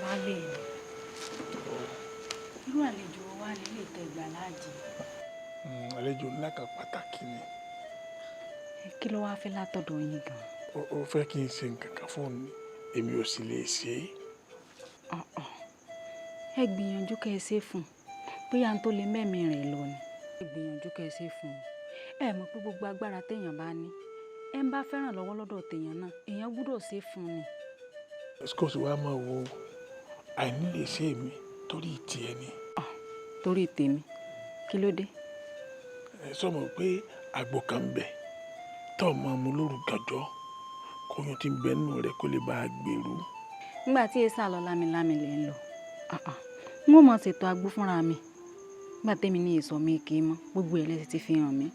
Baálé mi, irú àlejò wa nílé ìtẹ̀gbà láàjì. Àlejò ńlá kan pàtàkì ni. Kí ló wáá fẹ́ látọ̀dọ̀ yín gan? Ó fẹ́ kí n ṣe nǹkan kan fún un, èmi ò sì lè ṣe é. Ẹ gbìyànjú kẹ́ ẹ ṣe fún un, bóyá n tó lè mẹ́mí rẹ̀ lọ ni. Ẹ gbìyànjú kẹ́ ẹ ṣe fún un. Ẹ mọ̀ pé gbogbo agbára téèyàn bá ní, ẹ ń bá fẹ́ràn lọ́wọ́ lọ́dọ̀ téèyàn náà, èèyàn gbúdọ̀ ṣe fún un ni. Scott wa máa wo àìní lè ṣe èmi torí tiẹ̀ ni. Torí tèmi, kí ló dé? Ẹ sọ mọ̀ pé àgbo kan ń bẹ tó máa mu lóru gànjọ́ kóyún tí ń bẹ nínú rẹ̀ kó lè bá a gbèrú. Nígbà tí èsà lọ lámilámi lè ń lọ, n ó mọ̀ ṣètò àgbo fúnra mi. Nígbà tèmi ní èso mi kì í mọ́, gbogbo ẹ̀ lẹ́sìn ti fi hàn mí.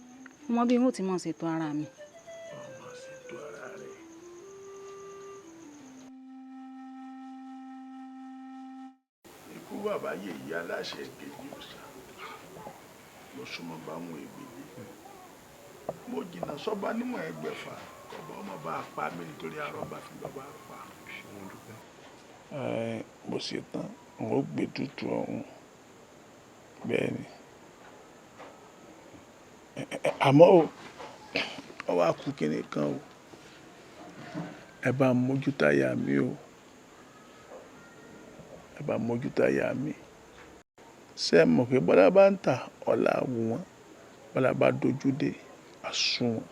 Mo mọ bí n ó ti mọ̀ ṣètò ara mi. Ọmọ ṣètò ara rẹ̀. bàbá yèyí aláṣẹ kejì òòṣà. Mo súnmọ́ báwọn ègbèjì, mo jìnnà sọ́ba níwọ̀n ẹgbẹ̀fà, kọ̀bọ̀ ọmọ bá a pa mí nítorí arọ́bà fi bàbá pa. Bó ṣe tán n ó gbé tútù ọ̀hún. Bẹ́ẹ̀ ni, àmọ́ o, ọ wá kú kinní kan o, ẹ bá ń mójútó aya mi o, ẹ bá ń mójútó aya mi. Ṣé ẹ mọ̀ pé bọ́lá bá ń tà ọ̀la wù wọ́n, bọ́lá bá dojú dé àsùnwọ̀n,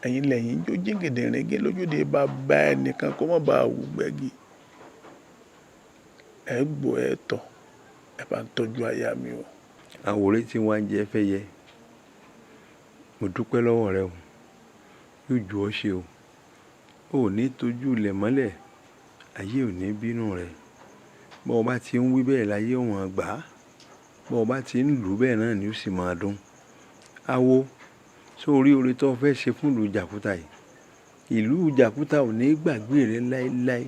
ẹ̀yin lẹ́yìn jó jíǹgìdìríngé lójúde bá bá ẹnìkan kó má bàa wù gbẹ́gi. Ẹ gbọ́ ẹ tọ̀, ẹ bá ń tọ́jú aya mi o. Àwòrán tí wọ́n á jẹ fẹ́ yẹ, mo dúpẹ́ lọ́wọ́ rẹ o, yóò ju ọ ṣe o, ò ní tójú ilẹ̀ mọ́lẹ̀, ayé ò ní bínú rẹ. Bọ́ ọ bá ti ń wí bẹ́ẹ̀ láyé wọn gbà á, bọ́ ọ bá ti ń lù bẹ́ẹ̀ náà ni ó sì máa dún. Awo, sórí oore tó fẹ́ ṣe fún ìlú Jàkúta yìí, ìlú Jàkúta ò ní gbàgbé rẹ láéláé.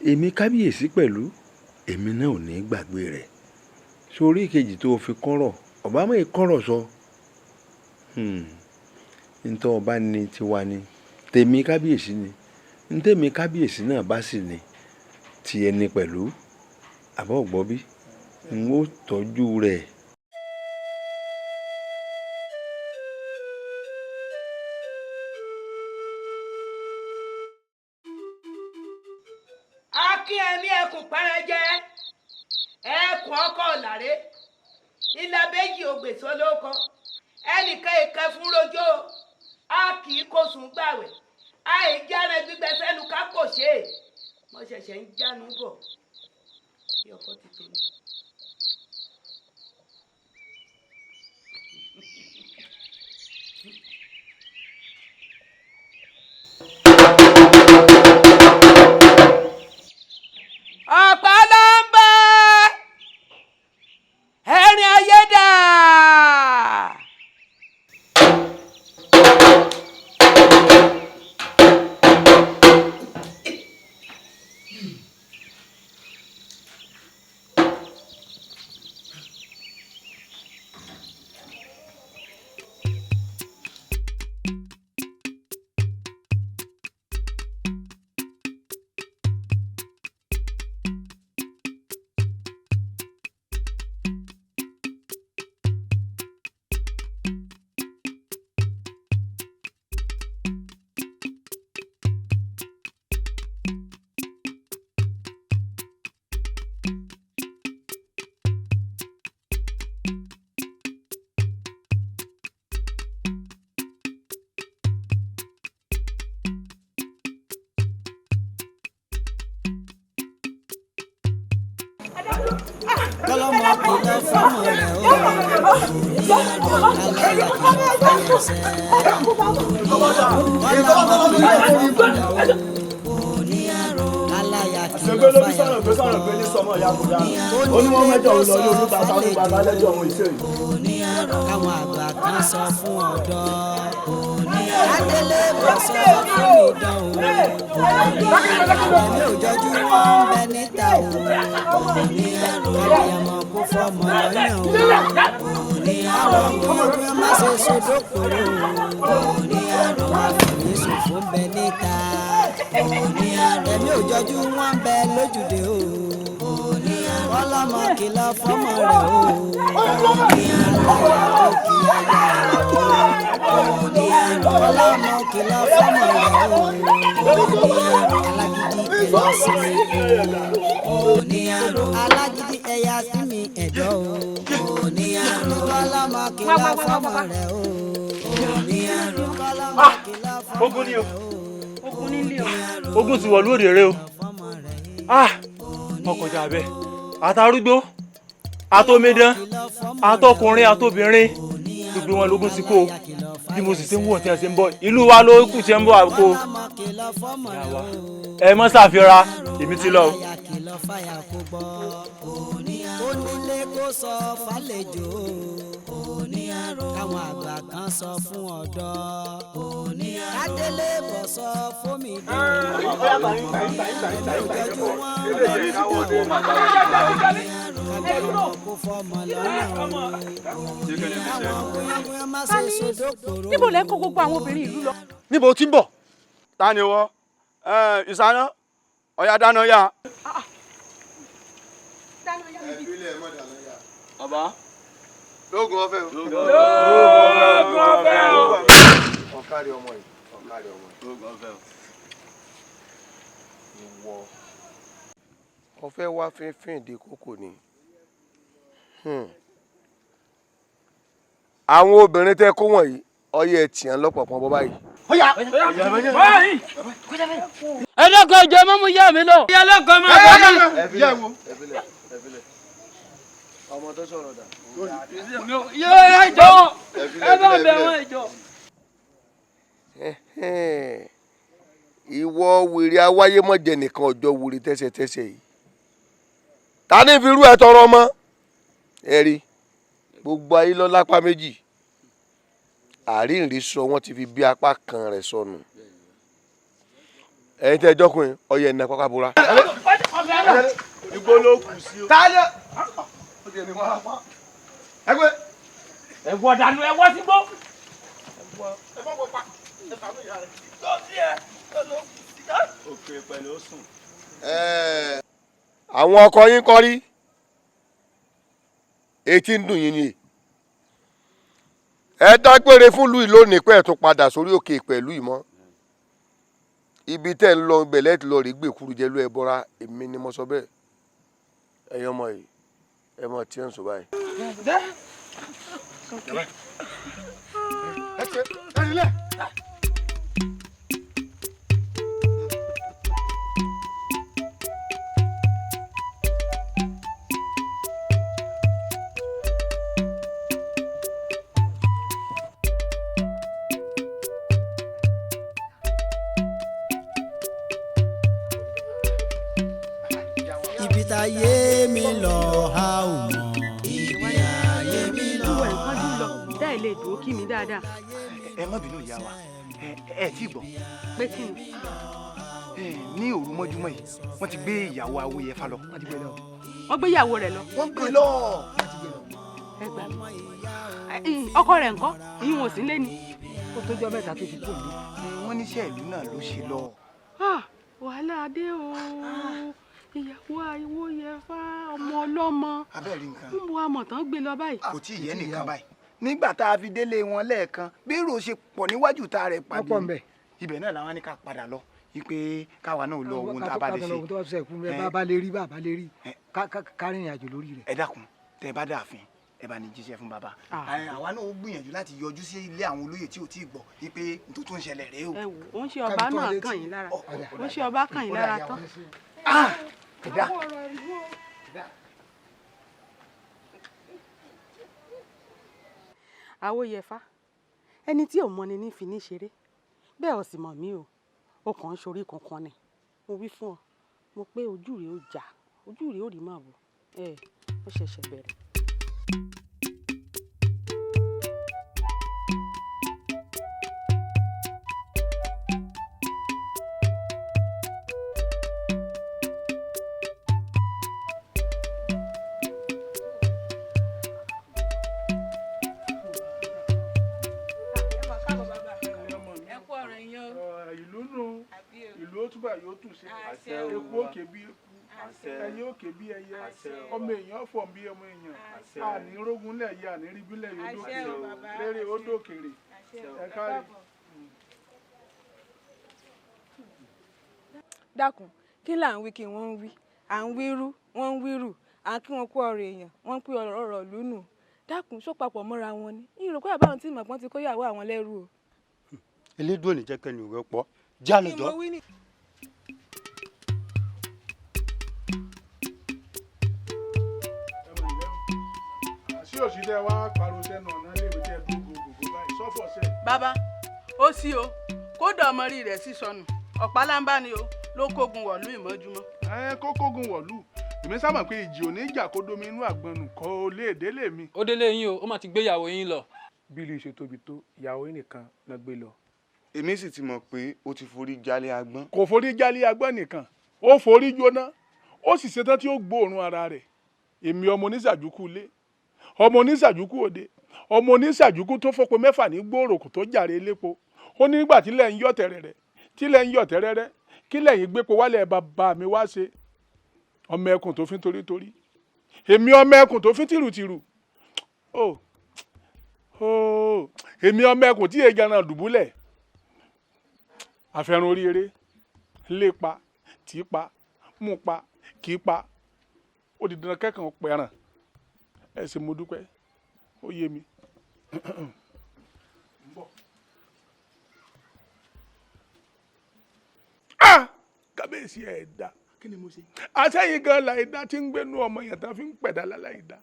Èmi kábíyèsí pẹ̀lú, èmi náà ò ní gbàgbé rẹ. Sórí ìkejì tó fi kọ́rọ̀, ọ̀bá mọ̀ kọ́rọ̀ sọ. Ntọ́ ọba ni tiwa ni, tèmi kábíyèsí ni, ntèmi kábíyèsí náà bá sì ni ti ẹni pẹ̀lú. Àbọ̀ gbọ́ bí, n ó tọ́jú rẹ̀. Akínyẹmí ẹkùn pẹrẹjẹ, ẹkùn ọkọ làrẹ ilà méjì ògbèsọ ló kọ ẹnìkan ìkẹ fún rojọ, a kì í kó sùn gbàwẹ̀, a ì jára gbígbẹ sẹ́nu ká kò ṣe é. Mo ṣẹ̀ṣẹ̀ ń jánu bọ̀ bí ọkọ ti tó ní. Ọ̀pá ló ń bẹ ẹ̀rín ayé dà. Kọ́lọ́mọ kìlọ̀ fọ́mọ rẹ̀ o, aláya kìlọ̀ fáyàsẹ́. Kọ́lọ́mọ kìlọ̀ fọ́mọ rẹ̀ o, aláya kìlọ̀ Ṣègbè ló bí sọ̀rọ̀ pé sọ̀rọ̀ pé ní sọmọ ìyá kò dáa. Ó ní wọ́n mẹ́jọ òun lọ ní olúbàtà olúbàtà lẹ́jọ́ òun ìṣe yìí. Káwọn àgbà kan sọ fún ọ̀dọ́, adélé bọ̀ sọ fún ìdán o, ẹ̀mí òjọ́jú wọn ń bẹ níta o, àbíyamọ kó fọmọ lọ́yàn o, àwọn ọmọ má ṣe sódòkòrò o, àwọn àfẹ̀míṣòfò ń bẹ níta, ẹ̀mí òjọ́jú wọn ń bẹ lójúde o, ọlọ́mọ kìlọ̀ fọ́mọ rẹ̀ o, aláya kò kí aya rẹ̀ o, ọlọ́mọ kìlọ̀ fọ́mọ rẹ̀ o, alágídí ẹ̀yà sí mi, alágídí ẹ̀yà sí mi ẹ̀dọ́ o, ọlọ́mọ kìlọ̀ fọ́mọ rẹ̀ o, Ogun ni o. Ogun nílé o. Ogun ti wọ̀ lóde rẹ o. Ah, ọkọjà abẹ, àtàrúgbó, àtòmídán, àtọkùnrin, àtobìnrin, gbogbo wọn lógún ti kó o. Bí mo sì ti ń wò tí ẹ ṣe ń bọ̀, ìlú wa ló kù tí ẹ ń bọ̀ àkó. Ẹ mọ́ ṣàfihàn, èmi ti lọ o. Onílé kó sọ fàlejò, káwọn àgbà kan kan sọ fún ọ̀dọ́. Kádélé bọ̀ sọ fómi dùn. Ìtọ́jú wọn kó fọmọ lọ́nà. Káwọn má ṣe sódòkòrò. Níbo lẹ ń kó gbogbo àwọn obìnrin ìlú lọ? Níbo tí ń bọ̀? Ta ni wọ́? Ìsáná, ọ̀yá dáná yá. Bàbá. Lóògùn ọ̀fẹ́ o. Lóògùn ọ̀fẹ́ o. Ọ̀kárí ọmọ yìí, ọ̀kárí ọmọ yìí. Lóògùn ọ̀fẹ́ o. Ìwọ. Ọ̀fẹ́ wá fínfín ìdí kókò ni. Àwọn obìnrin tẹ́ kó wọ̀nyí, ọyẹ tìǹ lọ́pọ̀pọ̀ bọ́ báyìí. Ẹ lọ́kọ̀ ìjọ mọ́mú yá mi lọ. Ìyá lọ́kọ̀ máa bọ̀ mí. Ọmọ tó sọ̀rọ̀ dà. Yóò ẹ jọ ẹ bá bẹ̀ wọ́n jọ. Ìwọ wèrè awáyé mọ̀jẹ̀ nìkan ọjọ́ wèrè tẹ́sẹ̀tẹ́sẹ̀ yìí. Ta ní fi irú ẹ tọrọ ọmọ? Ẹ rí gbogbo ayé lọ lápá méjì. Àríǹrí sọ wọ́n ti fi bí apá kan rẹ̀ sọnù. Ẹ̀yin tẹ́ ẹ jọ́kùnrin ọyẹ ẹ̀nà pápá bora. Igbó ló kù sí o. Tálẹ̀. Ẹgbẹ́. Ẹ wọ dànù ẹ wọ sígbó. Òkè pẹ̀lú ó sùn. Àwọn ọkọ yín kọ́ rí etí ń dùn yín ni ẹ dágbére fún lùí lónìí pé ẹ tún padà sórí òkè pẹ̀lú ìmọ̀ ibi tẹ́ ń lọ ibẹ̀ lẹ́ẹ̀tì lọ rí gbèkúrú jẹ́ ló ẹ bọ́ra èmi ni mo sọ bẹ́ẹ̀ ẹ̀yin ọmọ yìí ẹ mọ̀ tí ń sọ báyìí. Ẹ ṣe ẹ nílẹ̀. Ibi táyé mi lọ a ò mọ̀. Ibi ayé mi lọ Ìwọ nǹkan jù lọ, dá ilé ìdúró kí mi dáadáa. Ẹ má bínú ìyá wa, ẹ tí gbọ́. Pé kí ni? Ní òru mọ́júmọ́ yìí wọ́n ti gbé ìyàwó Awóyẹfà lọ. Wọ́n gbé ìyàwó rẹ̀ lọ. Wọ́n gbé lọ. Ẹ gbà mí. Ọkọ rẹ̀ ńkọ́? Ìyún ò sí nílé ni. Ó tó jọ́ mẹ́ta tó ti kú òní. Wọ́n níṣẹ́ ìlú náà ló ṣe lọ. Wàhálà dé o. Ìyàwó Awóyẹfà ọmọ ọlọ́mọ. Abẹ́rẹ́ nǹkan. Ń bo amọ̀tán gbé lọ báyìí. Kò tí ì yẹ nìkan báyìí. Nígbà tá a fi délé wọn lẹ́ẹ̀kan bérò ṣe pọ̀ níwájú tá a rẹ̀ pàdé. Ibẹ̀ náà làwọn ní ká padà lọ wípé káwa náà lọ ohun tá a bá lè ṣe. Ohun tó bá ṣe kú bá bá lè rí bá bá lè rí ká rìnrìn àjò lórí rẹ̀. Ẹ dákun tẹ bá dáàfin ẹ bá ní jíṣẹ́ fún bàbá. Àwa náà ó gbìyànjú láti yọjú sí ilé àwọn olóyè tí ò tí ì gbọ́ wípé n tó tún ṣẹlẹ̀ rèé o. Ẹ wò ó ń ṣe ọba náà kàn yín lára ó ń ṣe ọba kàn yín lára tán. Ẹ̀dá. Awóyẹfà ẹni tí ò mọni ní fi ní ṣeré bẹ́ẹ̀ ò sì mọ̀ mí o ó kàn ń ṣorí kankan ni mo wí fún ọ mo pé ojú rèé ó jà ojú rèé ó rí màá bò ẹ ó ṣẹ̀ṣẹ̀ bẹ̀rẹ̀. Ìlú nù ìlú ó túbà yóò tù ṣe eku òkè bí eku ẹyẹ òkè bí ẹyẹ ọmọ èèyàn fọ̀ bí ọmọ èèyàn àní rógúnlẹ̀ yẹ àní ríbílẹ̀ yóò dókèrè lérè ó dókèrè ẹ káre. Dákun kí là ń wí kí wọ́n ń wí à ń wírú wọ́n ń wírù à ń kí wọn kú ọ̀rọ̀ èèyàn wọ́n ń pín ọ̀rọ̀ lúnù dákun ṣó papọ̀ mọ́ra wọn ni ìrò pé àbáwọn tí mọ̀pọ́n ti kó yàwó àwọn lẹ́rú o. Elédùn ò ní jẹ́ kẹ́ni òwe pọ̀ já lọ́jọ́. Sí òsì tẹ wá pariwo sẹ́nu ọ̀nà iléèwé tẹ dúró gbogbo báyìí sọ́fọ̀ sẹ́. Bàbá ó sí o kódà ọmọ rí rẹ̀ sí sọnù ọ̀pálámbá ni o ló kógun wọ̀lú ìmọ́júmọ́. Ẹ kó kógun wọ̀lú èmi sábà pé ìjì ò ní jà kó domi inú àgbọn nù kó lè délé mi. Ó délé yín o ó mà ti gbéyàwó yín lọ. Bí ìlú ṣe tóbi tó, ìyàwó yín nìkan ló gbé lọ. Èmi sì ti mọ̀ pé ó ti forí jálé agbọ́n. Kò forí jálé agbọ́n nìkan, ó forí jóná, ó sì ṣetán tí ó gbóòórùn ara rẹ̀. Èmi ọmọ oníṣàjúkú ilé, ọmọ oníṣàjúkú òde, ọmọ oníṣàjúkú tó fọpo mẹ́fà ní gbòòrò tó jàre elépo. Ó ní nígbà tílẹ̀ ń yọ̀ tẹ̀rẹ̀rẹ̀, tílẹ̀ ń yọ̀ tẹ̀rẹ̀rẹ̀, kílẹ̀ yìí gbépo wálẹ̀ bàbá mi wá ṣe. Ọmọ ẹkùn tó fi torítorí, èmi ọmọ ẹkùn tó fi tìrùtìrù, èmi ọmọ ẹkùn tí èèyàn náà dùbúlẹ̀. Àfẹrun orí eré, lépa, tìpa, múpa, kìpa, ó di dandan kẹ́kàn pẹ̀ràn. Ẹ ṣé, mo dúpẹ́, ó yé mi. Kábíyèsí ẹ̀ dá. Kí ni mo ṣe? Àṣẹyìn gan la ìdá tí ń gbénú ọmọ yẹn tán fi ń pẹ̀dá láláì dá.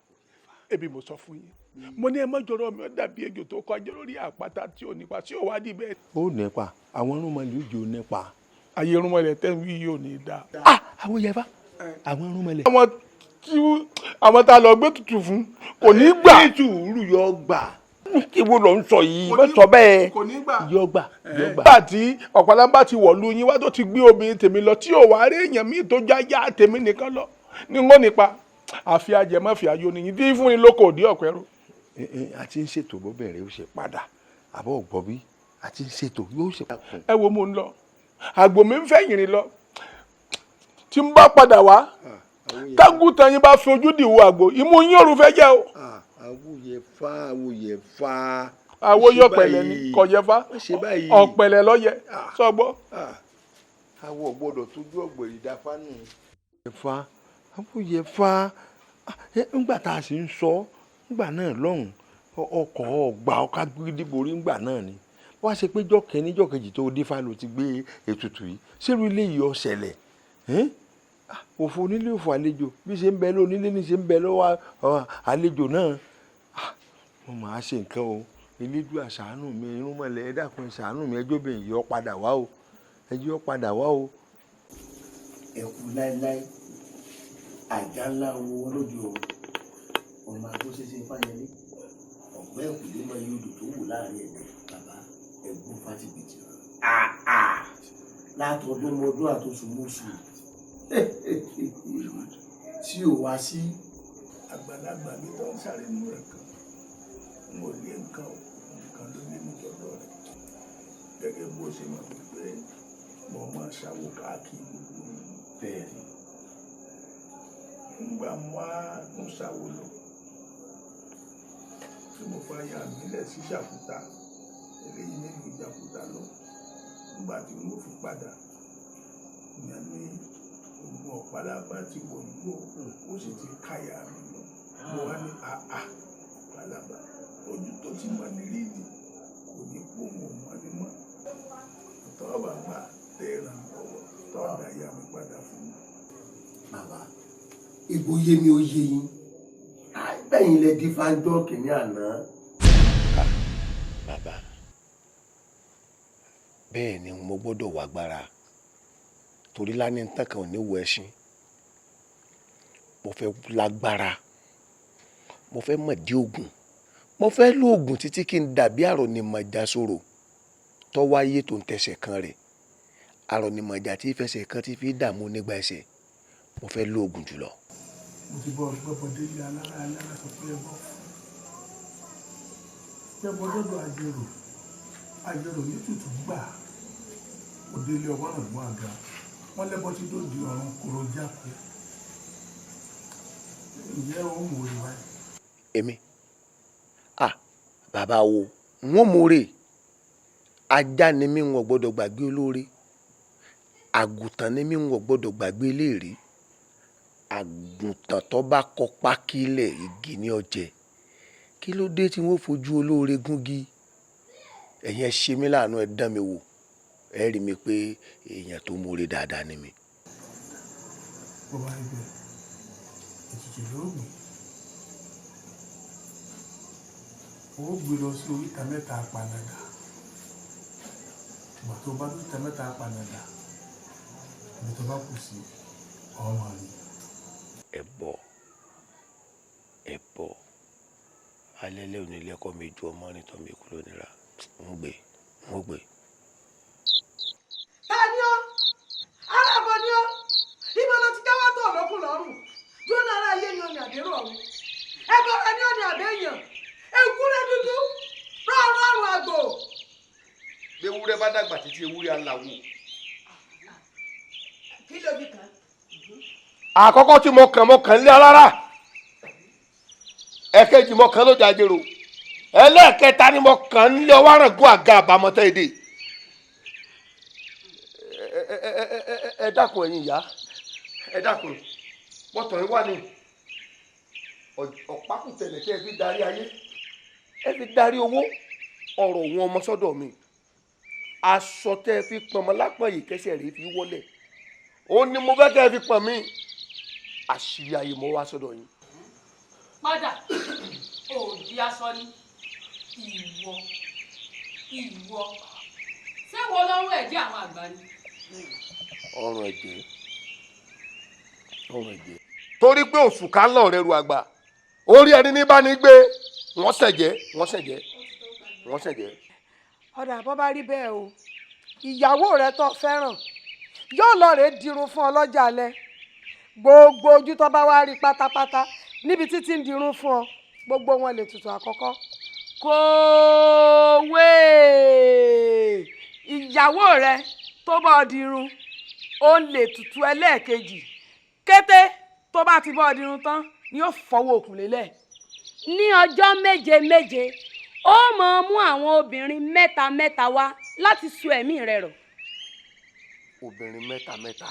Ebi mo sọ fún yín. Mo ní ẹ má jọrọ mi, ó dàbí ejò tó kọjá lórí àpáta tí ò nípa, tí ò wá di bẹ́ẹ̀. Ó nípa, àwọn irúnmọlẹ̀ ó jẹ́ ò nípa. Ayé irúnmọlẹ̀ tẹ́ ń wí yóò ní í dá. Àwọn yẹfa, àwọn irúnmọlẹ̀. Àwọn tí àwọn tá a lọ gbé tutù fún kò ní gbà. Ní sùúrù yóò gbà. Kí wo ló ń sọ yìí? Má sọ bẹ́ẹ̀. Kò ní gbà. Yóò gbà, yóò gbà. Nígbà tí ọ̀pálábá ti wọ̀lú yín wá tó ti gbé obìnrin tèmi lọ tí ò wá rí èèyàn míì tó jájá tèmi nìkan lọ ní wọ́n nípa. Àfi ajẹmọ́fì ayọ̀ nìyí tí fún ni lóko òdì ọ̀pẹ́rù. A ti ń ṣètò bóbìnrin ó ṣe padà, àbọ̀ ọ̀gbọ́n bí a ti ń ṣètò yóò ṣe padà. Ẹ wo mo ń lọ, àgbò mi ń fẹ́ yìnrìn lọ, tí n bá padà wá, tágùtàn yín bá fi ojú dìwọ́ àgbò, imú yín òru fẹ́ jẹ́ o. Àwòyẹ fa, àwòyẹ fa. Àwòyẹ ọ̀pẹ̀lẹ̀ ni kò yẹ fa, ọ̀pẹ̀lẹ̀ ló yẹ, sọgbọ́. Àwọ̀ gbọ́dọ̀ tójú ọ̀gbẹ̀rì dáfá nù. Fa, àwòyẹ fa, ńgbà tá a sì ń sọ, ńgbà náà lọ́hùn, ọkọ̀ ọgbà ọkà gídíborí ńgbà náà ni. Wọ́n á ṣe pé jọ́kẹ́ ní jọ́kejì tó dífá ló ti gbé ètùtù yìí, ṣérú ilé yìí ó ṣẹlẹ̀. Òfò onílé òfò àlejò, bí ṣe ń bẹ lónílé ní ṣe ń bẹ lọ́wọ́ àlejò náà. Mo máa ṣe nǹkan o, Elédùà ṣàánú mi, irúnmọlẹ̀ ẹ dákun ṣàánú mi, ẹjọ́ bẹ̀yìn yọ padà wá o, ẹjọ́ padà wá o. Ẹ kú láéláé, àjà ńlá wo lójú o, ọmọ agbóṣeṣe fáyẹlé, ọ̀gbẹ́ ìkùlé mọ iye odò tó wù láàrin ẹ̀dẹ̀ bàbá ẹ̀gbọ́n fásitì. Látọdún mọdún àtòṣùmọṣù tí ò wá sí. Àgbàlagbà mi tó ń sáré mú rẹ̀ kan, n ò lé nǹkan o, nǹkan ló lé mi lọ́dọ̀ rẹ̀. Gẹ́gẹ́ bó ṣe mọ̀ wípé mo máa ṣàwò káàkiri gbogbo. Bẹ́ẹ̀ ni. Ńgbà mo á ń ṣàwò lọ, tí mo fa ya mi lẹ̀ sí Ṣàkúta, eléyìí nílùú Ìjàkúta lọ. Ńgbà tí mo fi padà, ìyẹn ní ogun ọ̀pálábá ti wọ̀lú o, ó sì ti káyà mi lọ. Mo wá ní àà ọ̀pálábá, ojú tó ti mọ ní rí ni kò ní kó mọ̀ mọ́ ni mọ́. Tọ́ bàbá tẹ ràn lọ́wọ́, tọ́ da ìyá mi padà fún mi. Bàbá, ìbò yé mi ó yé yín. Bẹ́yìn lẹ di fájọ́ kìíní àná. Bàbá, bẹ́ẹ̀ ni mo gbọ́dọ̀ wà gbára torí lánìí tán kan ò ní wo ẹṣin. Mo fẹ́ lágbára, mo fẹ́ mọ̀dí ògùn, mo fẹ́ lo ògùn títí kí n dàbí àrọ̀nìmọ̀jà sọ̀rọ̀ tó wáyé tó ń tẹsẹ̀ kan rẹ̀. Àrọ̀nìmọ̀jà tí fẹsẹ̀ kan ti fi dààmú nígbà ẹsẹ̀. Mo fẹ́ lo ògùn jùlọ. Mo ti bọ́ gbọ́bọ̀ délé alára alára sọ pé ẹ bọ́ fún. Gbẹ́bọ́ dọ́dọ̀ àjèrò, àjèrò ní tutù gbà. Ó délé ọwọ́ náà gbọ́ àga. Wọ́n lẹ́bọ́ tí dòdì ọ̀run kòrò jáko. Ǹjẹ́ o mú orí wáyé? Èmi? Bàbá wo, wọ́n mú orí. Ajá ni mí, n ò gbọ́dọ̀ gbàgbé olóore. Àgùntàn ni mí, n ò gbọ́dọ̀ gbàgbé eléèrè. Àgùntàn tó bá kọ pákílẹ̀ igi ní ọ̀jẹ̀. Kí ló dé tí wọ́n fojú olóore gúngi? Ẹ̀yin ẹ ṣe mí láàánú, ẹ dán mi wò. Ẹ rí mi pé èèyàn tó mú orí dáadáa ni mí. Bó bá rí bẹ́ẹ̀, ètùtù ló gbé. Ó gbé lọ sí oríta mẹ́ta apanadà. Ìgbà tó bá dóríta mẹ́ta apanadà, ibi tó bá kù sí, ọmọ rí. Ẹbọ, ẹbọ, Alẹ́ lẹ́ òní lẹ́kọ́ mi ju ọmọ ní tọ́ mi kú lónìí ra ń gbé ń gbé. Ta ni ọ́? Alábọ̀ ni ọ́? Ibo ló ti jáwọ́ tó lókun lọ́rùn? Dúró náà, ara ayé ni ọ̀nà àdérò ọ̀run. Ẹbọra ni ọ̀nà àbẹ̀yàn. Ewúrẹ́ dúdú rọrùn ọrùn àgbò. Bí ewúrẹ́ bá dàgbà títí, ewúrẹ́ aláwo. Kí ló fi kàn? Àkọ́kọ́ tí mo kàn, mo kàn lé alára. Ẹ̀kejì, mo kàn lójà jèrò. Ẹlẹ́ẹ̀kẹta ni mo kàn ń lé ọwọ́ àràngún àga àbámọ́tẹ́ èdè. Ẹ dákun, ẹ̀yin ìyá, ẹ dákun. Mọ́tò yín wà ní ọ̀pákùtẹ̀lẹ̀ tẹ́ ẹ fi darí ayé, ẹ fi darí owó ọ̀rọ̀ òun ọmọ sọ́dọ̀ mi. Aṣọ tẹ́ ẹ fi pọnmọ lápọ̀n yìí, kẹsẹ̀ rèé fi wọlé, òun ni mo fẹ́ kẹ́ ẹ fi pọ̀n mí. Àṣírí ayé mo wá sọ́dọ̀ yín. Padà òdi aṣọ ni ìwọ. Ìwọ, ṣé wo lọ́rùn ẹ̀jẹ̀ àwọn àgbà ni? Ọrùn ẹ̀jẹ̀, ọrùn ẹ̀jẹ̀. Torí pé òṣùká lọ rẹ ru àgbà, orí ẹni ní bá ní gbé. Wọ́n ṣẹ̀jẹ̀, wọ́n ṣẹ̀jẹ̀, wọ́n ṣẹ̀jẹ̀. Ọ̀dà, bọ́ bá rí bẹ́ẹ̀ o, ìyàwó rẹ tó fẹ́ràn yóò lọ rèé dirun fún ọ lọ́jà alẹ́. Gbogbo ojú tó bá wá rí pátápátá níbi títí ń dirun fún ọ, gbogbo wọn lè tutù àkọ́kọ́. Kòwé ìyàwó rẹ tó bá ọ dirun, ó lè tutù ẹlẹ́ẹ̀kejì. Kété tó bá ti bá ọ dirun tán ni yóò fọwọ́ òkun lélẹ̀. Ní ọjọ́ méje méje, ó máa mú àwọn obìnrin mẹ́ta mẹ́ta wá láti so ẹ̀mí rẹ̀ rọ̀. Obìnrin mẹ́ta mẹ́ta.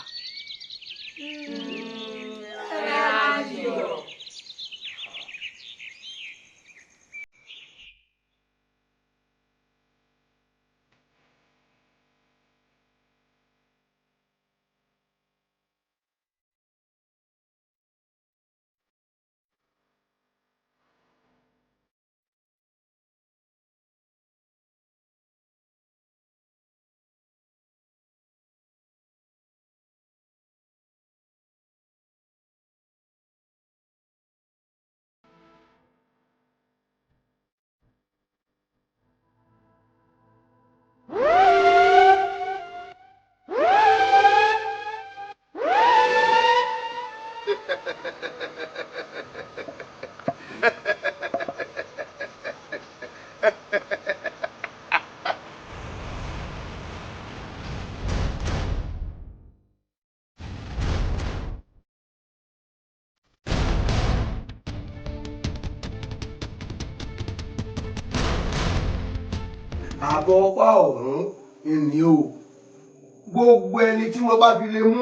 Àbọ̀ ọpá ọ̀hún ni o. Gbogbo ẹni tí wọ́n bá fi lè mú,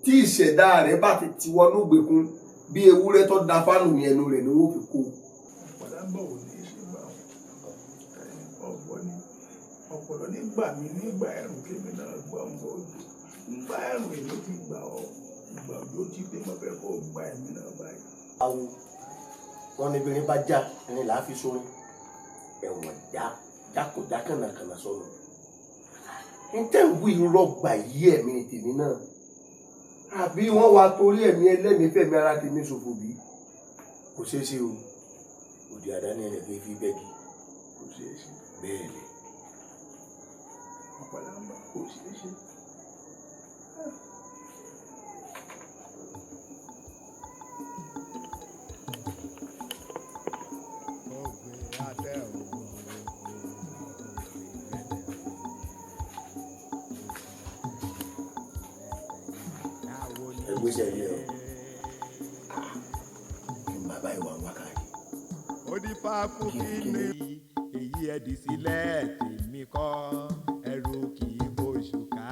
tí ìṣẹ̀dá rẹ̀ bá ti ti wọnú ìgbèkùn bí ewúrẹ́ tó da fánù ní ẹnu rẹ̀ ni wọ́n fi kó. Ọ̀pọ̀lọpọ̀ ò ní í ṣe gbà ọ̀pọ̀ ní ọ̀pọ̀lọ nígbà mi nígbà ẹ̀rùn kémi náà gbọ́ ń bọ̀ òjò. Nígbà ẹ̀rùn èmi ti gbà ọ́, ìgbà òjò ti dé, mo fẹ́ kó o gba ẹ̀mí náà báyìí. Awo wọn ní obìnrin bá já ẹni là á fi sórin ẹ̀wọ̀n já jákòjá kànàkànà sọnù. Ntẹ́ ń wí rọgbà yí ẹ̀mí tèmi náà, àbí wọ́n wá torí ẹ̀mí ẹlẹ́mìí fẹ̀mí ara tèmi ṣòfò bí? Kò ṣeé ṣe o. Òdì àdáni ẹnì kan fi bẹ́gi. Kò ṣeé ṣe. Bẹ́ẹ̀ ni. Ọ̀pọ̀lọpọ̀ kò ṣeé ṣe. Ẹgbẹ́sẹ̀ ilé o, kí n bàbá ìwà ń wákàtí. Ó ní fáfún kí ni èyí ẹ̀dì sílẹ̀ tèmi kọ́. Ẹrù kì í bóṣù ká,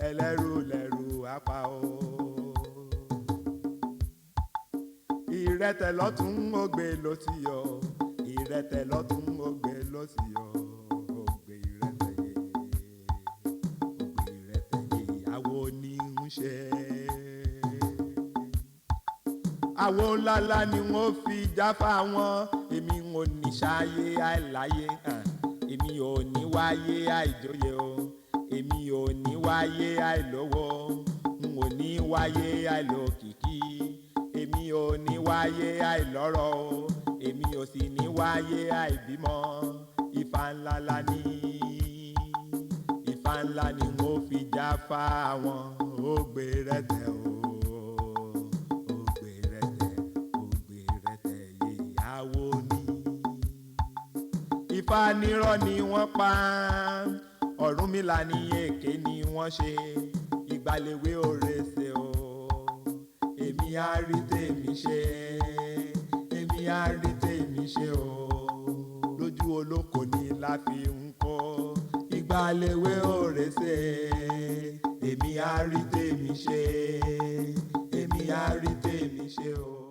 ẹlẹ́rù lẹ́rù apá o. Ìrẹtẹ̀ lọ́tún, ògbé ló ti yọ. Ìrẹtẹ̀ lọ́tún, ògbé ló ti yọ. Ògbé ìrẹtẹ̀ yé, ògbé ìrẹtẹ̀ yé, àwo ní ń ṣe. Àwo ńláńlá ni wọ́n fi jáfá wọn. Èmi ò ní ṣayé àìláyé hàn. Èmi ò ní wáyé àìjóyè o. Èmi ò ní wáyé àìlówó. N ò ní wáyé àìlókìkí. Èmi ò ní wáyé àìlọ́rọ̀ o. Èmi ò sì ní wáyé àìbímọ. Ifá ńlá la ní, Ifá ńlá ni mo fi jáfa wọn. Ó gbé rẹ̀tẹ̀ o, ó gbé rẹ̀tẹ̀, ó gbé rẹ̀tẹ̀ yéyàwó ni. Ifá nírọ́ ni wọ́n pa, Ọ̀rúnmìlà ní èké ni wọ́n ṣe. Ìgbàlèwé òrèsè o, èmi á rí tèmi ṣe, èmi á rí tèmi ṣe o. Lójú olóko ni la fi ń kọ́. Ìgbàlèwé òrèsè, èmi á rí tèmi ṣe, èmi á rí tèmi ṣe o.